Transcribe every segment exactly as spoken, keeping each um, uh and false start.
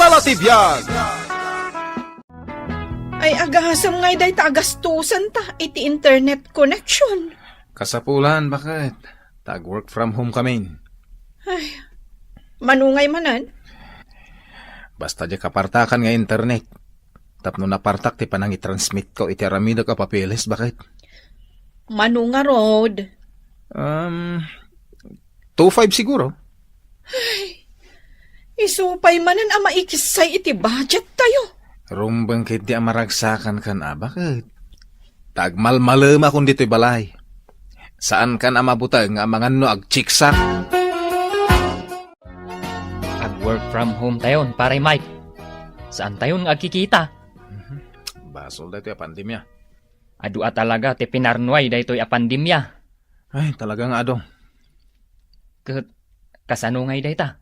Palatibiag! Ay, agasem ngay dayta a gastusenta iti internet connection. Kasapulan, baket? Tag-work from home kamin. Ay, mano ngay manen? Basta diay kapartakan nga internet. Tapno napartak ti panangitransmitko iti aramidek a papeles, baket? Mano ngarud? Um, two five siguro. Ay, isu pay manen a maikissay iti budget tayo. Rumbeng ketdi a maragsakan kan a, baket? Ta agmalmalemakon ditoy balay. Saankan a mabuteng nga amangan no agchiksak. Ag-work from home tayon, Pare Mike. Saan tayon nga agkikita? Mhm. Basol daytoy a pandemia. Adu a talaga ti pinarnuay daytoy a pandemia. Ay, talaga nga adu. Ket kasano ngay dayta?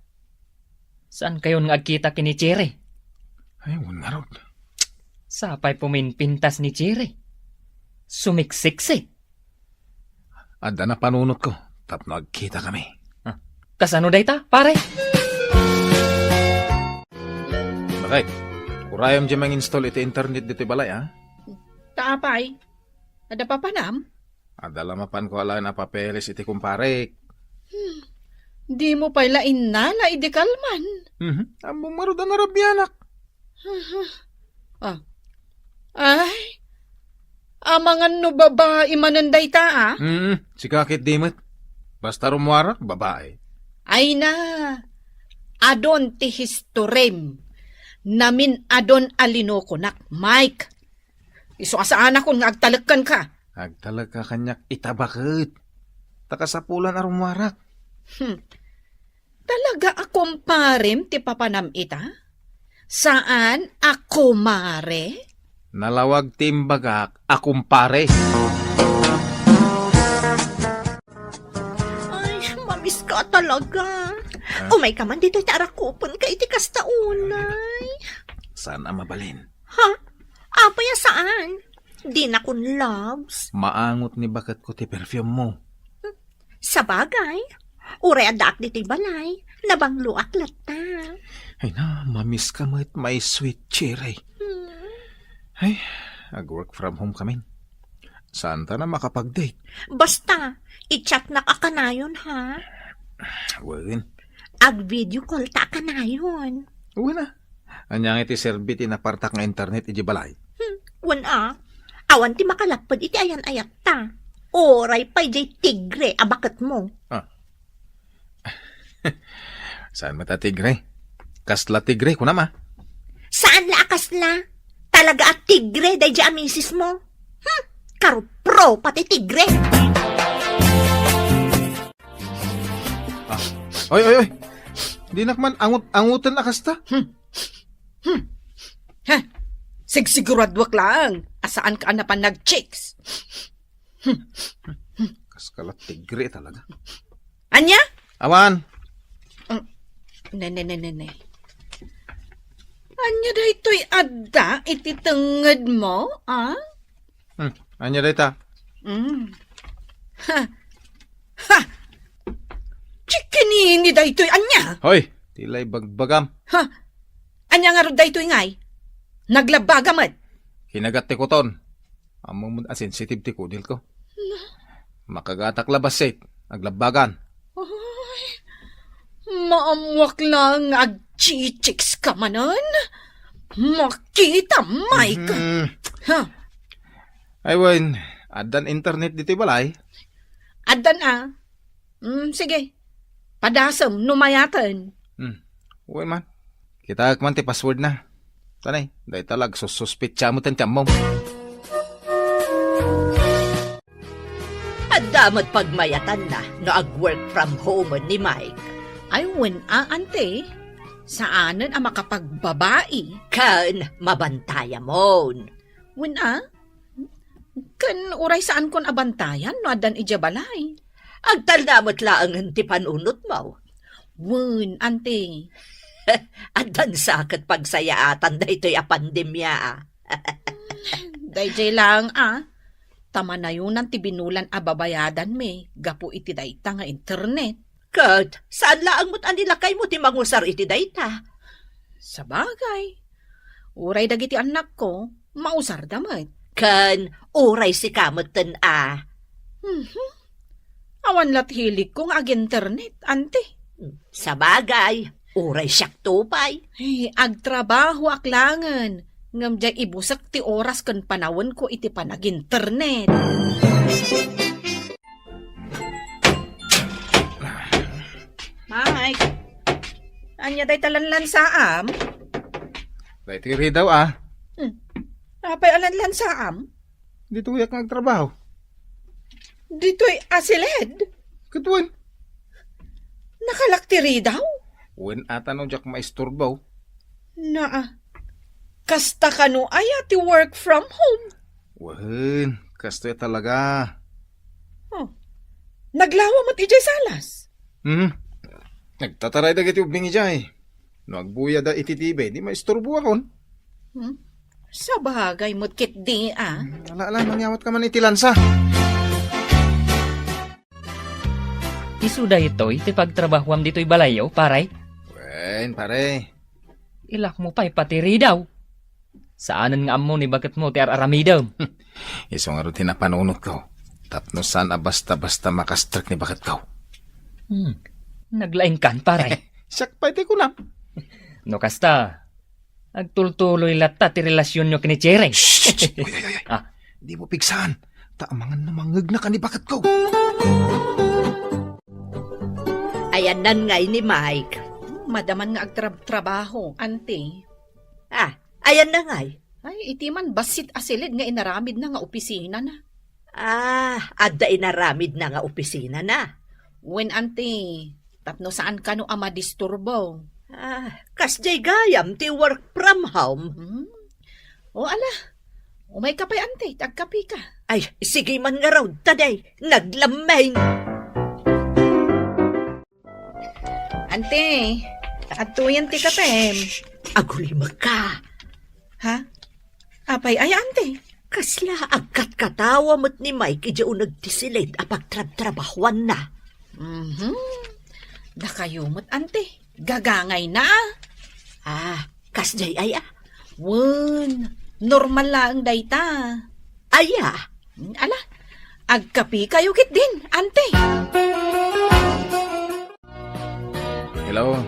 Saan kayon nga agkita ken ni Cherry? Ay, wen ngarud. Sapay puminpintas ni Cherry. Sumiksiksi. Adda napanunotko tapno agkitakami. Ah, kasano dayta, pare? Bakit? Urayam diay manginstall iti internet ditoy balay, a? Ta apay? Adda papanam? Adda la mapanko alaen a papeles iti kumparek. Hmm. Dimo pay la innala idi kalman. Mhm. Ammom ngarud a narabianak. Ah. Ay, amangan no babai manen dayta, a? Mm, sika ketdi met. Basta rummuarak, babai. Ay na, adun ti historim. Namin-adun a linukonak, Mike. Isu a saanakon nga agtalek kenka. Agtalek ka kaniak ita, baket? Ta kasapulan a rummuarak. Hmm. Talaga a kumparem ti papanam ita? Saan a kumare? Nalawag ti imbagak a kumpare. Ay, mamiska talaga. Ah? Umayka man ditoy ta arakupenka iti kasta unay. Saan a mabalin? Ha? Apay a saan? Dinakon loves. Maangot ni baketko ti perfume mo. Sabagay, uray addaak ditoy balay, nabangloak latta. Ay na, mamiska met, my sweet cherry. Hmm. Ay, ag-work from home kamin. Saanta a makapag-date? Basta, i-chatnak a kanayon, ha? Wen. Ag-video callta a kanayon. Wen a. Ania ngay ti serbi ti napartak nga internet idiay balay? Hmm, wen a. Awan ti makalapped iti ayan-ayatta. Uray pay diay tigre a baketmo. Ah. Saan met a tigre? Kasla tigre, kunam a? Saan la a kasla? Talaga a tigre daydiay a misismo. Hmm, karupro pati tigre. Ah. Oy, oy, oy. Dinak man angut-anguten a kasta. Hmm. Hmm. Ha? Sigsiguraduak laeng a saanka a napan nag-chicks. Hmm. Kaskala tigre talaga. Ania? Awan. Mm. Ne, ne, ne, ne, ne. Ania daytoy adda iti tengngedmo, a? Hmm, ania dayta? Mm. Ha. Ha. Chikinini daytoy ania? Hoy, ti la ibagbagam. Ha. Ania ngarud daytoy ngay? Naglabaga met. Kinagat ti koton. Ammom a sensitive ti kudilko. Na? Makagatak la bassit, aglabagan. Ay, maammuak la nga agchichikska manen. Makita, Mike. Mhm. Ha? Ay, wen, addan internet ditoy balay? Addan a. Mm, sige. Padasem no mayaten. Hmm. Wen man. Kitaek man ti password na. Tanay, dayta la agsussuspetsa met ti ammom. Adda met pagmayatanna no ag-work from home ni Mike. Ay, wen a, ante. Saanen a makapagbabai. Ken mabantayamon. Wen a? Ken uray saankon a bantayan no addan idiay balay. Agtalna met laengen ti panunotmo. Wen, ante. Addan sa ket pagsayaatan daytoy a pandemia, a. Daydiay laeng a. Ta manayonan ti binulan a babayadanmi gapu iti dayta nga internet. Ket saan laeng met a ni lakaymo ti mangusar iti dayta. Sabagay, uray dagiti annakko, mausarda met. Ken uray sika metten a. Mhm. Awan lat hiligko nga ag-internet, anti. Sabagay, uray siakto pay. Ay, agtrabahoak langen, ngem diay ibusek ti oras ken panawenko iti panag-internet. Mike, ania dayta lanlansaam? Daytoy ridaw, a. Hmm. Apay a lanlansaam? Ditoyak nga agtrabaho. Ditoy a siled? Ket wen. Nakalak ti ridaw? Wen ata no diak maisturbo. Naa. Kasta kano aya ti work from home? Wen, kastoy talaga. Oh. Naglawa met idiay salas? Hmm. Nagtataray dagiti ubbing idiay. No agbuyada iti T V, di maisturboakon. Hmm? Sabagay met ketdi, a. Hmm, ala, ala, mangyawat ka man iti lansa. Isu daytoy ti pagtrabahoam ditoy balayyo, pare? Wen, pare. Ilakmo pay pati ridaw. Saanen nga ammo ni baketmo ti ar-aramidem. Isu ngarud ti napanunotko. Tapno saan a basta-basta makastrek ni baketko. Hmm. Naglaingkan, pare. Siak pay ti kunam. No kasta, agtultuloy latta ti relasionyo ken ni Cherry. Shh, shh, shh. Oy, oy, oy, oy. Ah. Dimo pigsaan. Ta amangan no mangngegna ka ni baketko. Ayanna ngay ni Mike. Madaman nga agtrab-trabaho, anti. Ah, ayanna ngay? Ay, iti man bassit a siled nga inaramidna nga opisinana. Ah, adda inaramidna nga opisinana? Wen, anti, tapno saan kano a madisturbo. Ah, kasdiay gayam ti work from home. Hmm? O, ala, umayka pay, anti, ta agkapika. Ay, sige man ngarud, ta diay, naglammeng. Anti, adtoyen ti kapem. Agulimekka. Ha? Apay aya, anti? Kasla agkatkatawa met ni Mike idiay uneg ti siled a pagtrabtrabahoanna. Mhm. Dakayo met, anti. Gagangayna, a. Ah, kasdiay aya? Wen, normal laeng dayta. Aya? Ala, agkapikayo ketdin, anti. Hello.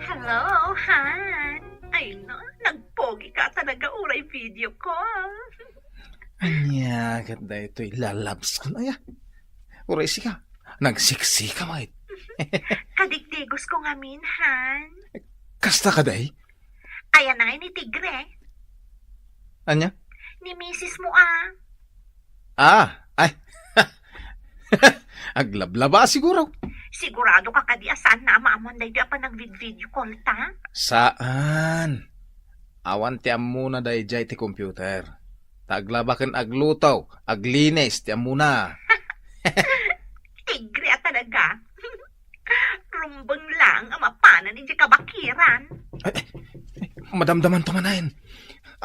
Hello, Han. Ay, no, nagpogi ka talaga uray video call. Ania ket daytoy lalabskon aya? Uray sika, nagseksi ka met. Kadigdigos ko ngamin, Han. Kasta kadi? Ayan na nga ni Tigre. Ania? Ni misis mo, a. Ah, ay. Aglablaba siguro. Sigurado ka kadi a saan na a maamuan daytoy a panagvid-video call ta? Saan? Awan ti ammona daydiay ti computer. Ta aglaba ken agluto, aglinis ti ammona. Tigre a talaga. Rumbeng laeng a mapanan idiay kabakiran. Ay, ay, madamdaman to manen.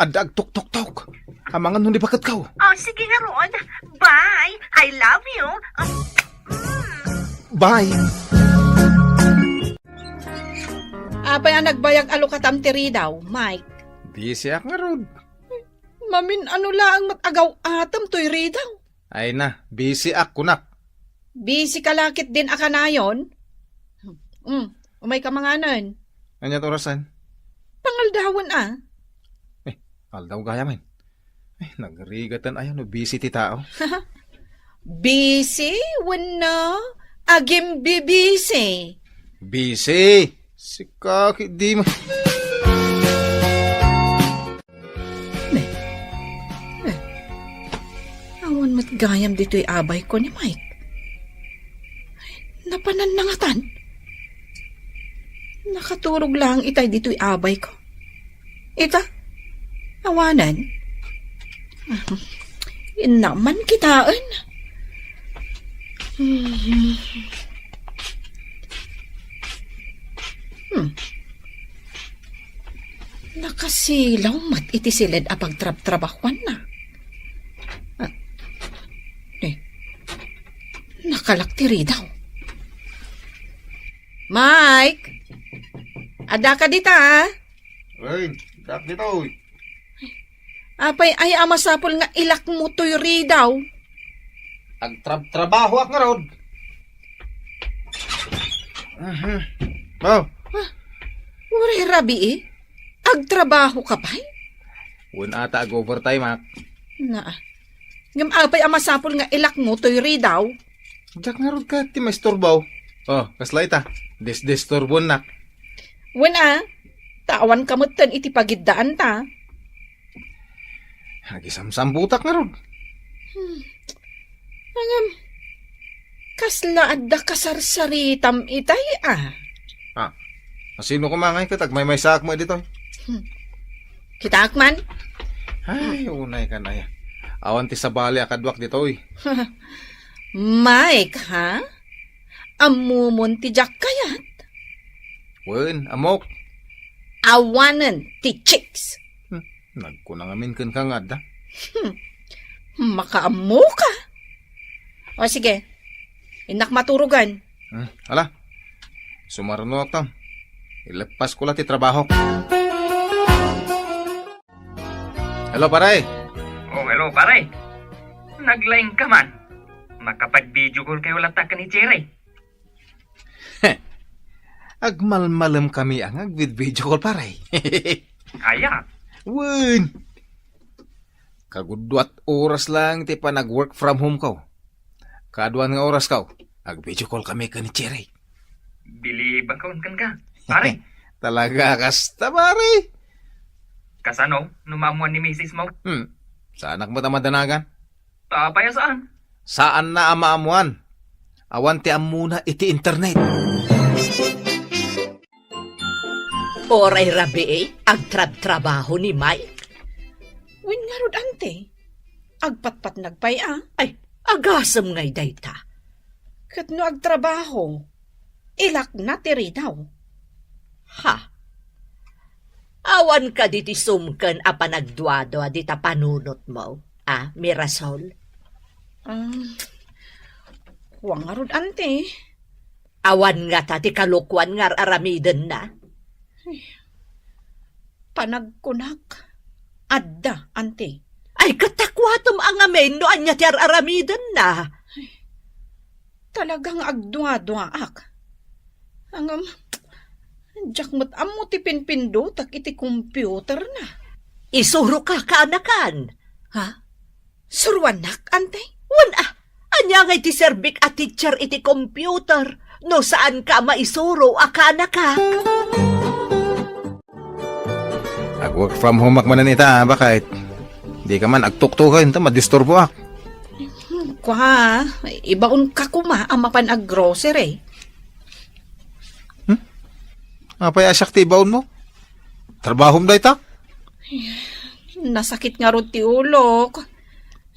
Adda agtuktoktok. Amangan no ni baketko. Oh, sige ngarud. Bye. I love you. Um, mm. Bye. Apay a nagbayag a lukatam ti ridaw, Mike? Busy ak ngarud. Mamin-ano laeng met agaw-atem toy ridaw. Ay na, busy ak kunak. Busy ka la ketdin a kanayon? Mm, umayka manganen. Ania ti orasen? Pangaldawen a. Eh, aldaw gayam. Eh, nagrigatan aya no busy ti tao. Busy wenno agimbibisi? Busy. Sika ketdi ma- Ne. Ne. Awan met gayam ditoy abayko ni Mike. Napananna ngatan? Nakaturog laeng itay ditoy abayko. Ita? Awanen? Inna man kitaen. Hmm. Hmm. Nakasilaw met iti siled a pagtrabtrabahuanna. Ah, eh, nakalak ti ridaw. Mike! Adda ka dita, a? Wen, addak ditoy. Apay aya a masapul nga ilakmo toy ridaw? Agtrab-trabahoak ngarud. Mhm. Oh. Ah, uray rabii? Agtrabaho ka pay? Wen ata ag-overtime ak. Na. Ngem apay a masapul nga ilakmo toy ridaw? Diak ngarud ket ti maisturbo. Oh, kasla ita. Disdisturbonak. Wen a, ta awan ka metten iti pagiddaanta. Agisamsambutak ngarud. Hmm. Ngem, kasla adda kasarsaritam itay, a? Ah, asino koma ngay ket agmaymaysaak met ditoy? Hmm. Kitaak man. Ay, unay kan aya. Awan ti sabali a kaduak ditoy. Mike, ha? Ammomon ti diak kayat? Wen, ammok. Awanen ti chicks. Hmm, nagkuna ngamin kenka nga adda. Hmm, makaammoka. O sige, innak maturogan. Hmm, ala. Sumarunoak ta. Ileppasko la ti trabaho. Hello, pare. Oh, hello, pare. Naglaing ka man. Makapag-video call kayo latta ken ni Jerry. Agmalmalem kami a nga agvid-video call, pare. Aya? Wen. Kagudduat oras lang ti panag-work from home ko. Kaduan nga oras ko, ag-video call kami ken ni Cherry. Bilibak ka, pare. Talaga kasta, pare. Kasano no maammuan ni misis mo? Hmm. Saanak met a madanagan? Apay a saan? Saanna a maammuan. Awan ti ammona iti internet. Uray rabii, agtrabtrabaho ni Mike. Wen ngarud, ante. Agpatpatnag pay a. Ay, agasem ngay dayta. Ket no agtrabaho, ilakna ti ridaw. Ha? Awan kadi ti sumken a panagduadua dita panunotmo, a, Mirasol? Ah, kua ngarud, ante. Awan ngata ti kalokuan nga ar-aramidenna? Panagkunak, adda, ante. Ay, ket ta kuatem a ngamin no ania ti ar-aramidenna. Talaga nga agduaduaak. Ngem, diak met ammo ti pinpindutak iti computerna. Isuroka, kaanakan. Ha? Suruannak, ante? Wen a, ania ngay ti serbik a teacher iti computer no saanka a maisuro a kaanaka? Ag-work from home ak manen ita, bakit? Di ka man agtuktuken ta madisturboak. Kua, ibaonka koma a mapan ag-grocery. Hmm? Apay a siak ti ibaonmo? Trabahom dayta? Nasakit ngarud ti ulok.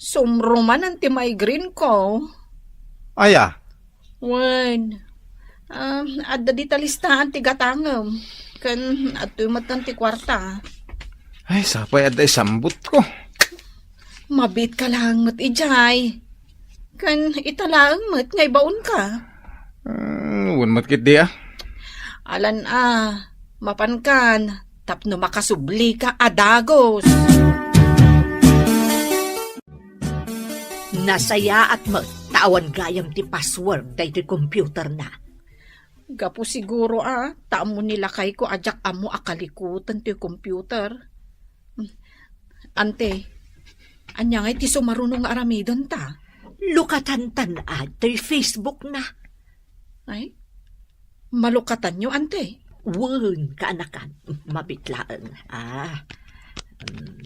Sumrumanan ti migraine ko. Aya? Wen. Ah, adda dita listaan ti gatangem. Ken adtoy metten ti kuarta. Ay, sapay adda isambutko. Mabiitka laeng met idiay. Ken ita laeng met nga ibaonka. Hmm, wen met ketdi a. Alan a, mapankan tapno makasublika a dagus. Nasayaat met ta awan gayam ti password daytoy computerna. Gapu siguro a ta ammo ni lakayko a diak ammo a kalikutan toy computer. Ante, ania ngay ti sumaruno nga aramidenta? Lukatantan a toy Facebook na. Ay, malukatanyo, ante? Wen, kaanakan. Mabiit laeng. Ah. Mm.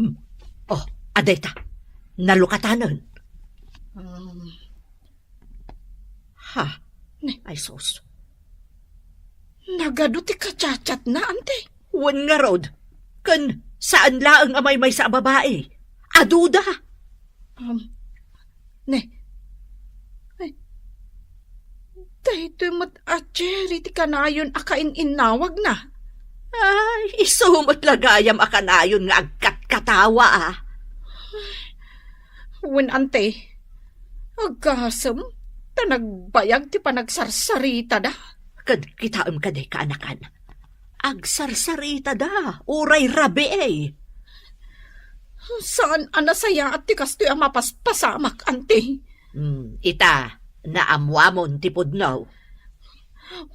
Mm. Oh, adayta. Nalukatanen. Um, Ha? Ne. Ay, sus. Nagadu ti kachatchatna, ante? Wen ngarud. Ken saan laeng a maymaysa a babai. Aduda. Um, ne. Ay, daytoy met a Cherry ti kanayon a kain-innawagna. Ay, isu met la gayam a kanayon nga agkatkatawa, a. Wen, ante, agasem, ta nagbayag ti panagsarsaritada. Kitaem kadi, kaanakan. Agsarsaritada, uray rabii. Saan a nasayaat ti kastoy a mapaspasamak, anti. Hmm, ita, naammoamon ti pudno.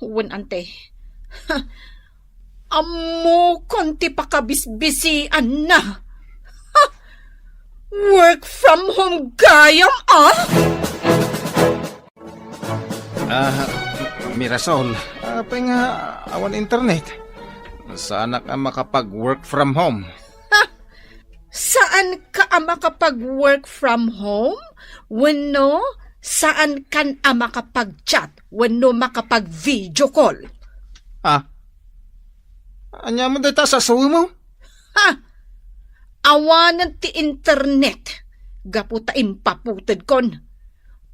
Wen, anti. Ammokon ti pakabisbisianna. Ha! Work from home gayam, ah? Ah, Mirasol, apay nga awan internet? Saanak a makapag-work from home. Ha! Saanka a makapag-work from home? Wenno saankan a makapag-chat wenno makapag-video call? Ah, ania met dayta a sasawem? Ha! Awanen ti internet gapu ta impaputedkon.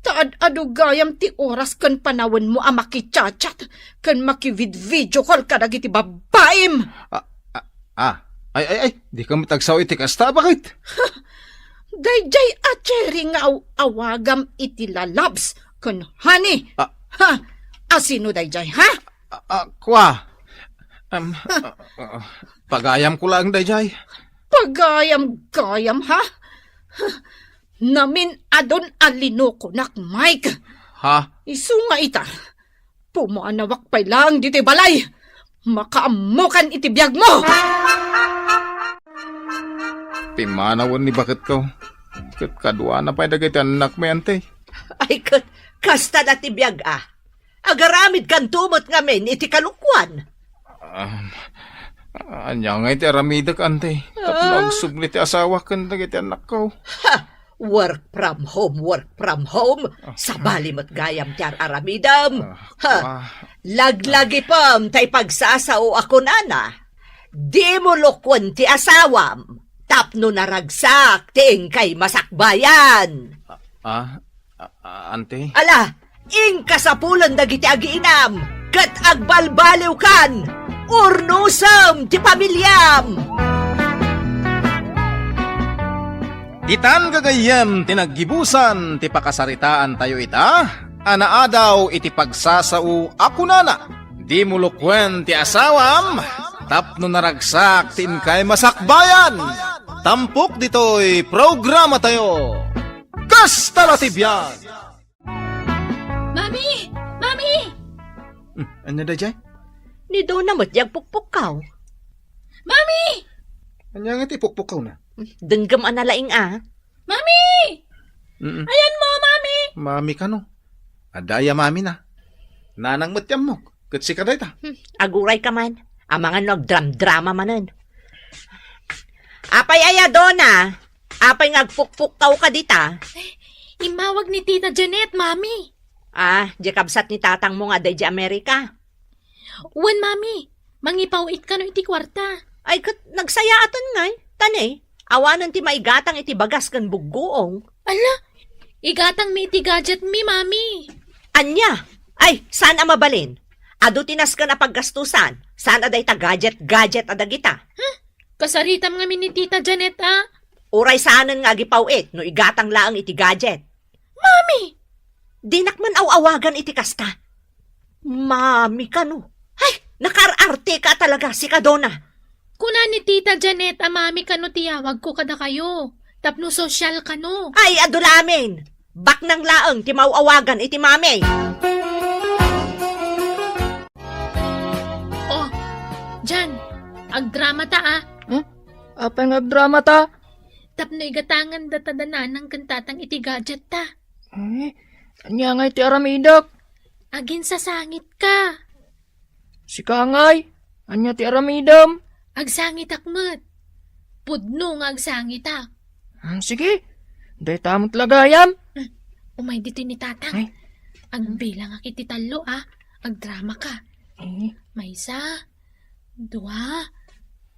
Ta ad-adu gayam ti oras ken panawenmo a makichat-chat ken makivid-video call kadagiti babbaim. Ah, ah, ah. Ay, ay, ay, dika met agsao iti kasta, baket? Daydiay a Cherry nga aw-awagam iti lalabs ken honey. Ah. Ha? Asino daydiay, ha? Ah, ah, kua. Em, ah, ah, pagayamko laeng daydiay. Pagayam-gayam, ha? Namin-adon a linokonak, Mike. Ha? Isu nga ita, pumaanawak pay laeng ditoy balay. Makaammokan iti biagmo! Pimmanawen ni baketko. Ket kaduana pay dagiti annakmi, anti. Ay, ket kasta la ti biag, a. Agaramidkanto met ngamin iti kalokuan. Um, ania nga iti aramidek, anti? Tapno Ah. agsubli ti asawak ken dagiti annakko. Ha! Work from home, work from home. Ah. Sabali met gayam ti ar-aramidem. Ah, Ha! ah. Laglagipem ta ipagsasao a kunana, "Dimo lokuen ti asawam, tapno naragsak ti inkay masakbayan." Ah, ah, ah, anti? Ala, inka sapulen dagiti agiinam, ket agbalbaliwkan, urnosem ti pamiliam. Ditan gagayyem ti naggibusan ti pakasaritaantayo ita a naadaw iti pagsasao a kunana, "Dimo lokuen ti asawam, tapno naragsak ti inkay masakbayan." Tampok ditoy programatayo. Kasta la ti biag! Mami! Mami! Hmm, ania daydiay? Ni Dona met ti agpukpukkaw. Mami! Ania nga ti ipukpukkawna? Denggem a nalaing a. Mami! Mm-mm. Ayanmo, Mami! Mami kano? Adda aya mamina? Nanang met ti ammok. Ket sika dayta. Hmm, agurayka man. Amangan no agdramdrama manen. Apay aya, Dona? Apay nga agpukpukkawka dita? Immawag ni Tita Janet, Mami. Ah, diay kabsat ni tatangmo nga adda idiay Amerika. Wen, Mami. Mangipaw-it kano iti kuarta. Ay, ket nagsayaaten ngay. Ta ne, awanen ti maigatang iti bagas ken buggoong. Ala, igatangmi iti gadgetmi, Mami. Ania? Ay, saan a mabalin? Adu ti nasken a paggastusan. Saan a dayta gadget-gadget a dagita? Huh? Kasaritam ngamin ni Tita Janet, a. Uray saanen nga agipaw-it no igatang laeng iti gadget. Mami! Dinak man aw-awagan iti kasta. Mami kano? Ay, nakaar-arte ka talaga, sika, Dona. Kuna ni Tita Janet a mami kano ti yawagko kadakayo. Tapno sosyal kano. Ay, adu lamin. Baknang laeng ti maaw-awagan iti mami. Oh, Jan, agdramata, a. Hmm? Apay nga agdramata? Tapno igatangan data da nanang ken tatang iti gadget ta. Eh, ania ngay ti aramidek? Aginsasangitka. Sika ngay, ania ti aramidem? Agsangitak met. Pudno nga agsangitak. Hmm, sige. Dayta met la gayam. Hmm, umay ditoy ni tatang. Ay. Agbilangak iti tallo, a. Agdramaka. Eh. Maysa, dua,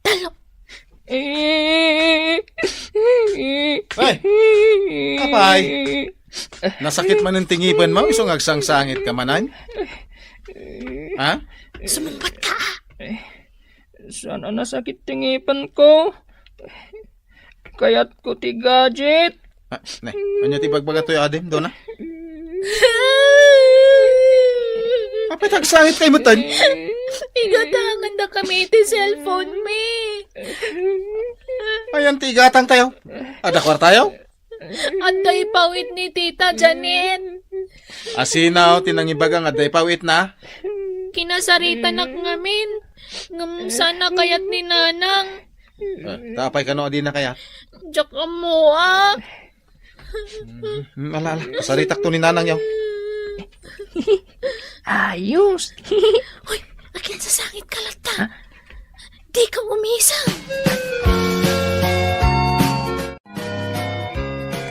tallo. Eh. Ay! Apay! Nasakit manen ti ngipenmo, isu nga agsangsangitka manen? Ha? Sumungbatka, a. Eh, saan a nasakit ti ngipenko? Kayatko ti gadget. Ah, ne, ania ti ibagbagatoy, adim, Dona? Apa, Ay, tagsangit kay metten. Igatangandakami iti cellphone mi. Ayan ti igatangtayo. Adda kuartayo? Adda ipawit ni Tita Janet. Asino ti nangibaga nga adda ipawitna? Kinasaritanak ngamin. Ngem saan a kayat ni Nanang. Ah, ta apay kano a dina kayat? Diak ammo, a. Hmm, ala, ala. Pasaritakto ni Nanangyo. Ayos. Hoy, aginsasangit ka latta. Ha? Dika umisang.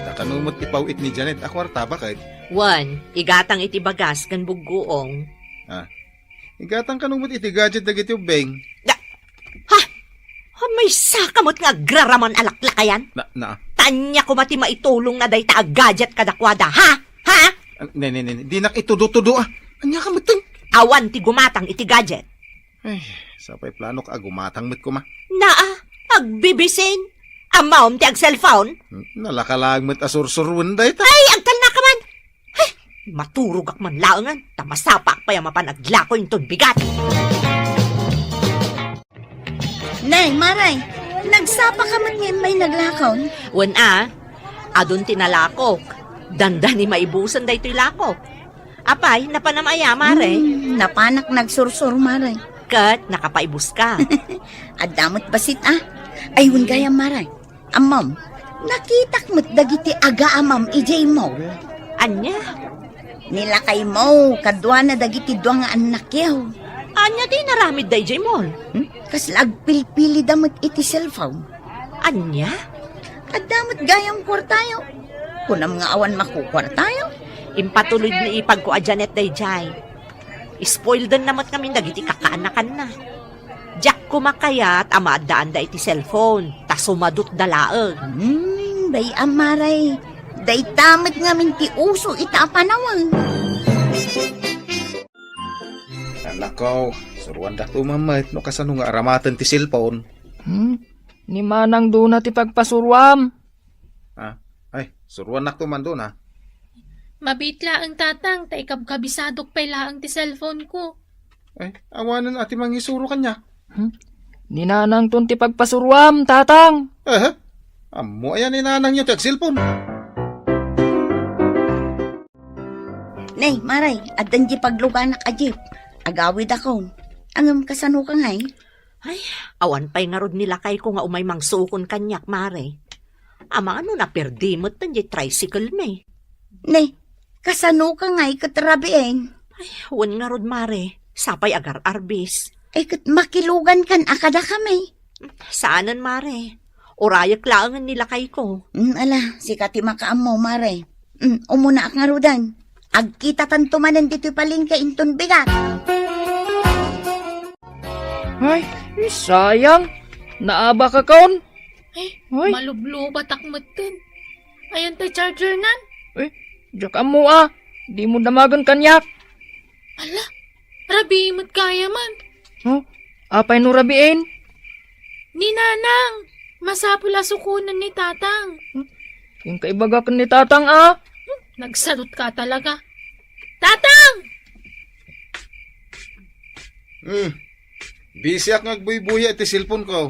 Ta kano met ipawit ni Janet a kuarta, baket? Wen, igatang iti bagas ken buggoong. Ah. Igatang kano met iti gadget dagiti ubbing. Da-, ha? Ha, maysa ka met nga agraraman a laklakayan? Na, na. Ta ania koma ti maitulongna dayta a gadget kadakuada, ha? Ha? Ah, ne, ne, ne, ne. Dinak itudo-tudo, ah. Ania ka met, eh? Awan ti gumatang iti gadget. Ay, sapay planok a gumatang met koma. Naa, agbibisin. Ammom ti ag-cellphone? Hmm, nalaka laeng met a sursuroen dayta. Ay, agtalna ka man. Ay, maturogak man laengen, ta masapaak pay a mapan aglako inton bigat. Nay, Maray, nagsapa ka met nga immay naglakaw? Wen a, adun ti nalakok. Dandani maibusen daytoy lakok. Apay, napanam aya, Mare? Hmm, napanak nagsursur, Mare. Ket nakapaibus ka. Adda met bassit, a. Ay, wen gayam, Mare. Ammom, nakitak met dagiti agaamam idiay mall. Ania? Ni lakaymo, kaduana dagiti dua nga annakyo. Ania ti inaramidda idiay mall? Hmm? Kasla agpilpilida met iti cellphone. Ania? Adda met gayam kuartayo. Kunam nga awan makukuartayo? Impatulod ni ipagko a Janet daydiay. Spoilden na met ngamin dagiti kakaanakanna. Diak koma kayat a maaddaanda iti cellphone, ta sumadutda laeng. Hmm, bay-am, Mare. Dayta met ngamin ti uso ita a panawen. Anakko, suruandakto man met no kasano nga aramaten ti cellphone. Hmm? Ni Manang Dona ti pagpasuruam. Ah, ay, suruannakto man, Dona. Mabiit laeng, Tatang, ta ikabkabisadok pay laeng ti cellphone ko. Ay, awanen a ti mangisuro kaniak. Hmm? Ni Nanangton ti pagpasuruam, Tatang. Eh, ammo aya ni Nanangyo ti ag-cellphone? Nay, Maray, addan di pagluganak a jeep. Agawidakon. Ngem kasano ka ngay? Ay, awan pay ngarud ni lakayko nga umay mangsukon kaniak, Mare. Amangan no naperdi met diay tricycle mi. Ne, kasano ka ngay ket rabiin? Ay, wen ngarud, Mare. Sapay agar-arbis. Ay, ket makilugan kan a kadakami. Saanen, Mare. Urayek laengen ni lakayko. Mm, ala, sika ti makaammo, Mare. Mm, umunaak ngaruden. Agkitatanto manen ditoy palengke inton bigat. Ay, sayang. Naabakakon. Ay, ay. Malublubatak metten. Ayan tay charger nan. Ay, diak ammo a. Dimo damagen kaniak. Ala, rabii met gayam. Huh? Apay no rabiin? Ni Nanang, masapul a sukonen ni Tatang. Hmm? Inkaibaga ken ni Tatang, a. Hmm, nagsadutka talaga. Tatang! Hmm. Busyak nga agbuybuya iti cellphone ko.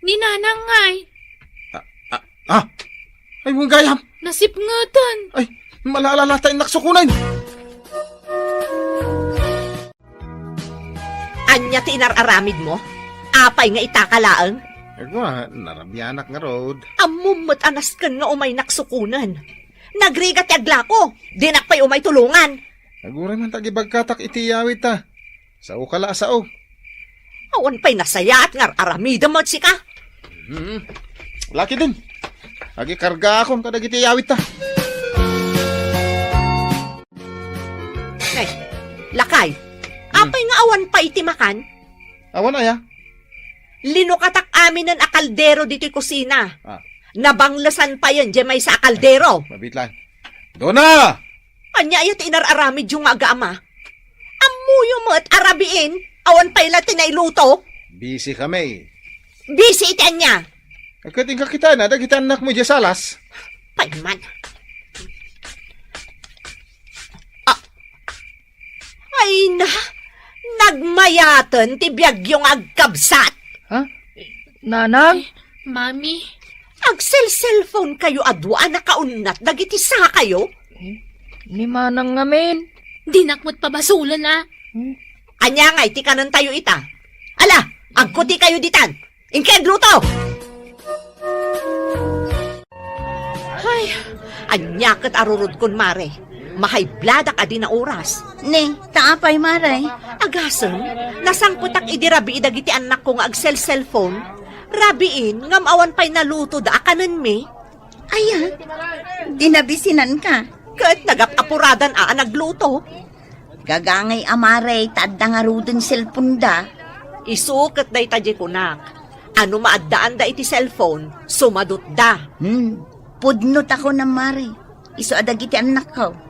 Ni Nanang ngay. Ah, ah, ah! Ay, wen gayam! Nasipngetan. Ay, malaalala ta innak sukonen. Ania ti inar-aramidmo? Apay nga itaka laeng? Agwa, narabianak ngarud. Ammom met a nasken nga umaynak sukonen. Nagrigat ti aglako. Dinak pay umay tulongan. Aguray man ta agibagkatak iti iyawidta. Sao ka la a sao. Awan pay nasayaat nga ar-aramidem met sika. Hmm. Laki din. Agikargaakon kadagiti iyawidta. Ay, lakay. Hmm. Apay nga awan pay ti makan? Awan aya? Linukatak aminen a kaldero ditoy kusina. Ah. Nabanglesan payen diay maysa a kaldero. Mabitlan. Dona! Ania aya ti inar-aramidyo nga agaama? Ammoyo met a rabiin, awan pay la ti nailuto. Busy kami. Busy iti ania? Ket inka kitana dagiti annakmo idiay salas. Pay man. Ah. Ay na, nagmayaten ti biagyo nga agkabsat. Ha? Nanang? Mami. Agselselpon kayo a dua a nakaunnat dagiti sakayo? Eh, ni Manang ngamin. Dinak met pabasolen a. Hmm? Ania ngay ti kanentayo ita? Ala, agkuti kayo ditan. Inka agluto! Ay, ania ket a rurodkon, mare? Mahaybladak a di na oras. Ne, ta apay, mare? Agasem, nasangpetak idi rabii dagiti annakko nga agselselpon. Rabiin, ngem awan pay nalutoda a kanenmi. Aya, di nabisinanka. Ket nagap-apuradan a, a nagluto. Gagangay a mare, ta adda ngaruden selponda. Isu ket dayta diay kunak. A no maaddaanda iti selpon, sumadutda. Hmm. Pudno ta kunam, mare. Isu a dagiti annakko.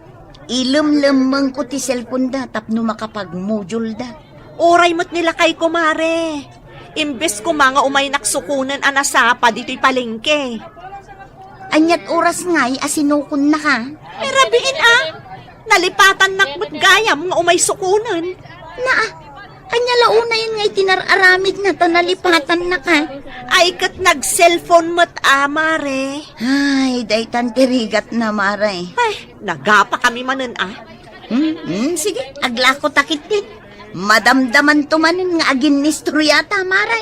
Ilemlemmengko ti selponda tapno makapagmujulda. Uray met ni lakayko, mare. Imbes koma nga umaynak sukonen a nasapa ditoy palengke. Aniat oras ngay a sinukonnaka? Eh, rabiin a. Nalipatannak met gayam nga umay sukonen. Naa, ania la unayen nga iti nar-aramidna ta nalipatannaka? Ay, ket nag-cellphone met a, mare. Ay, daytan ti rigatna, mare. Ay, nagapakami manen a. Hmm, hmm, sige, aglako ta ketdin. Madamdamanto manen nga aginnistoryata, mare.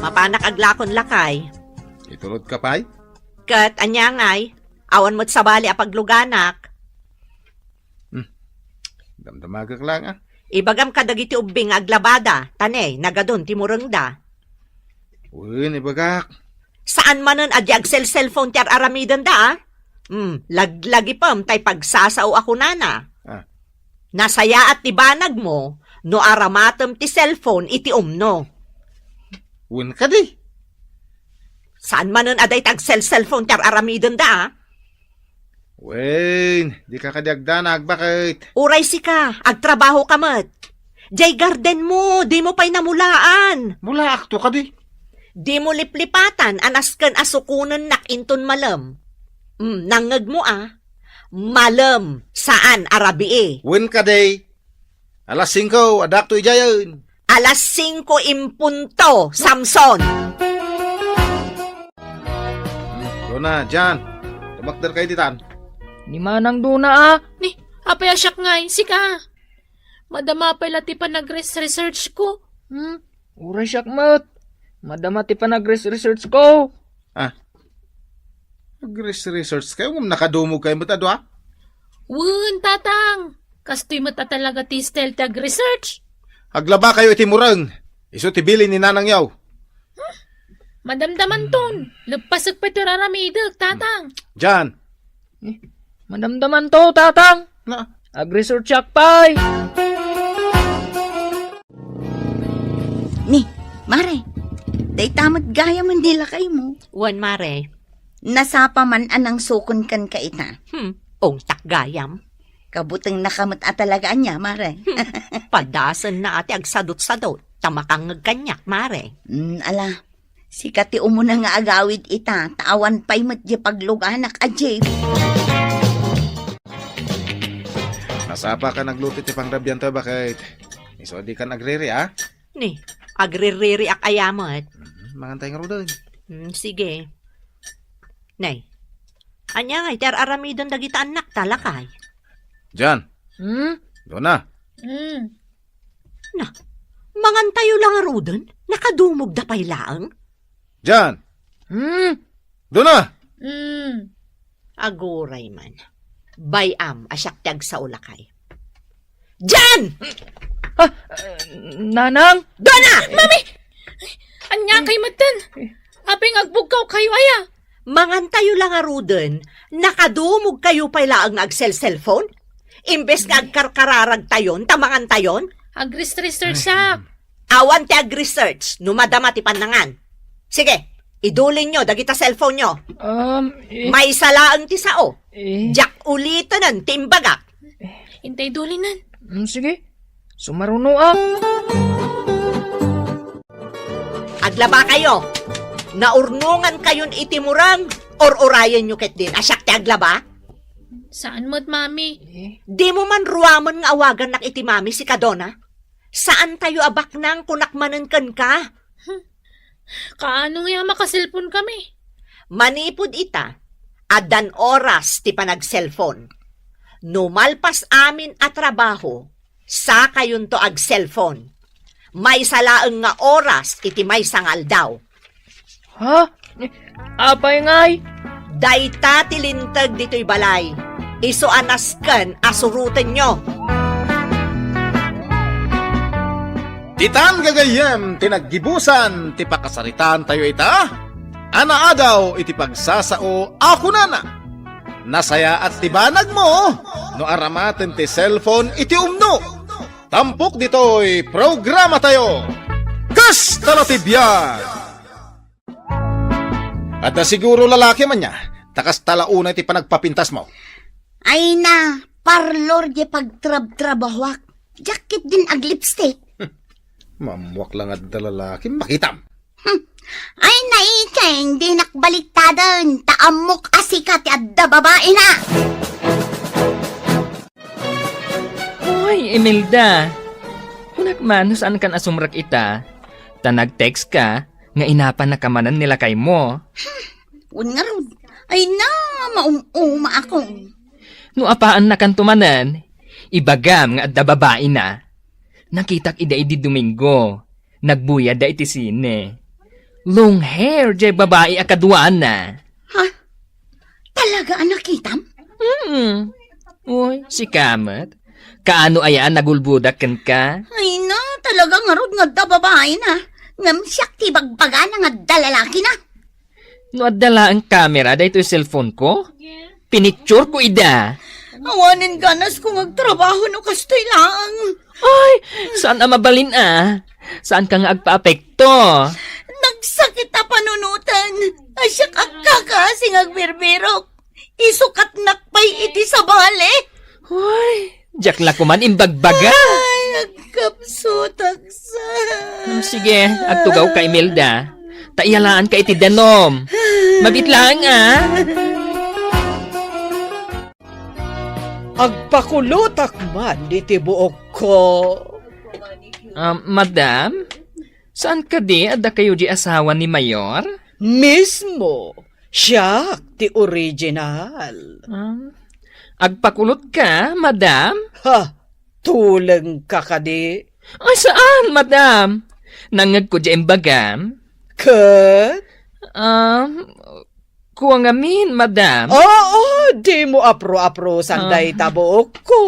Mapanak aglakon, lakay. Itulodka pay? Ket ania ngay, awan met sabali a pagluganak. Hmm. Damdamagek laeng a. Ibagam kadagiti ubbing nga aglabada, ta ne, nagadun ti murengda. Wen, ibagak. Saan manen a di agselselpon ti ar-aramidenda a? Hmm, laglagipem tay pagsasao a kunana. Ah. Nasayaat ti banagmo no aramatem ti cellphone iti umno. Wen kadi? Saan manen a dayta agselselpon ti ar-aramidenda a? Wen, dika kadi agdanag, baket? Uray sika, agtrabahoka met. Diay gardenmo, dimo pay namulaan. Mulaakto kadi? Dimo liplipatan a nasken a sukonennak inton malem. Mm, nangngegmo a? Malem, saan a rabii. Wen kadi? Alas singko, adakto idiayen. Alas singko en punto, Samson! Dona, Jan, tumakderkayo ditan. Ni Manang Dona a. Ni, apay a siak ngay, sika. Madama pay la ti panagres-researchko. Hmm? Uray siak met. Madama ti panagres-researchko. Ah. Agres-researchkayo, ngem nakadumogkayo met a dua? Wen, Tatang. Kastoy met a talaga ti style ti agresearch. Aglabakayo iti mureng. Isu ti bilin ni nanangyo. Madamdamanton. Leppasek pay ti ar-aramidek, Tatang. Jan. Eh, madamdamanto, Tatang. Na. Agresearchak pay. Ni, mare, dayta met gayam ni lakaymo. Wen, mare. Nasapa man a nangsukon kenka ita. Hmm, ungtak gayam. Kabutengna ka met a talaga ania, mare. Hmm, padasenna a ti agsadutsadut, ta makangngeg kaniak, mare. Hmm, ala, sika ti umuna nga agawid ita, ta awan pay met diay pagluganak a jeep. Nasapaka nagluto ti pangrabianto, baket? Isu a dikan agriri, a? Ni, agriririak aya met. Mhm, mangantay ngaruden. Hmm, sige. Nay, ania ngay ti ar-aramiden dagita annakta, lakay? Jan. Hmm? Dona. Hmm. Na, mangantayo la ngaruden? Nakadumogda pay laeng? Jan. Hmm? Dona! Hmm. Aguray man. Bay-am a siak ti agsao, lakay. Jan! Ah, Nanang? Dona! Mami! Ania kay metten? Apay nga agbugkawkayo aya? Mangantayo la ngaruden, nakadumogkayo pay laeng nga agselselpon? Imbes nga agkarkararagtayon, ta mangantayon? Agres-researchak. Awan ti agresearch no madama ti pannangan. Sige, idulinyo dagita cellphone-yo. Um, eh. Maysa laeng ti sao. Eh. Diak ulitenen ti imbagak. Intay dulinen. Mm, sige. Sumarunoak. Aglabakayo. Naurnongankayon iti mureng, ur-urayenyo ketdin a siak ti aglaba? Saan met, Mami? Dimo man ruamen nga awagannak iti mami si Kadona? Saantayo a baknang, kunak manen kenka. Kaano nga makaselpon kami? Manipud ita, addan oras ti panagselpon. No malpas amin a trabaho, sakayonto agselpon. Maysa laeng nga oras iti maysa nga aldaw. Ha? Apay ngay? Dayta ti linteg ditoy balay. Isu a nasken a surotenyo. Ditan gagayyem ti naggibusan ti pakasaritaantayo ita a naadaw iti pagsasao a kunana, "Nasayaat ti banagmo no aramaten ti cellphone iti umno." Tampok ditoy programatayo, Kasta la ti Biag! Adda siguro lalaki man ya, ta kasta la unay ti panagpapintasmo. Ay na, parlor di pagtrabtrabahuak. Diak ketdin aglipstick. Mammuak lang adda lalaki, makitam. Hmm. Ay, naikeng, dinak baliktaden, ta ammok a sika ti adda babaina. Oy, Imelda. Kunak man, no saankan a sumrek ita? Ta nag-text ka, nga inapannaka manen ni lakaymo. Wen ngarud, ay na, maum-uma ako. No apaannakanto manen, ibagam nga adda babaina. Nakitak ida idi Domingo. Nagbuyadda iti sine. Long hair jay babai a kaduana. Ha? Talaga a nakitam? Hmm. Uy, sika met. Kaano aya a nagulbodak kenka? Ay na, talaga ngarud nga adda babaina. Ngem siak ti bagbagana nga adda lalakina. No adda laeng kamera daytoy cellphone ko, pinicture ko ida. Awanen ganas ko nga agtrabaho no kastoy laeng. Ay, saan a mabalin a? Saan ka nga agpaapekto? Nagsakit a panunoten. Ay, siak agkakaasi nga agbirbirok. Isukatnak pay iti sabali. Uy, diak la koman imbagbaga. Ay, agkapsutak sa. Ah, sige, agtugaw ka, Imelda. Ta iyalaanka iti danum. Mabit laeng, a. Agpakulotak man iti buokko. Ah, madam, saan kadi a dakayo di asawa ni Mayor? Mismo. Siak ti original. Ah, agpakulot ka, madam? Ha, tuleng ka kadi? Ay, saan, madam? Nangngegko di imbagam. Ket? Ah, kua ngamin, madam. Oo, dimo apro-aprosan dayta buokko.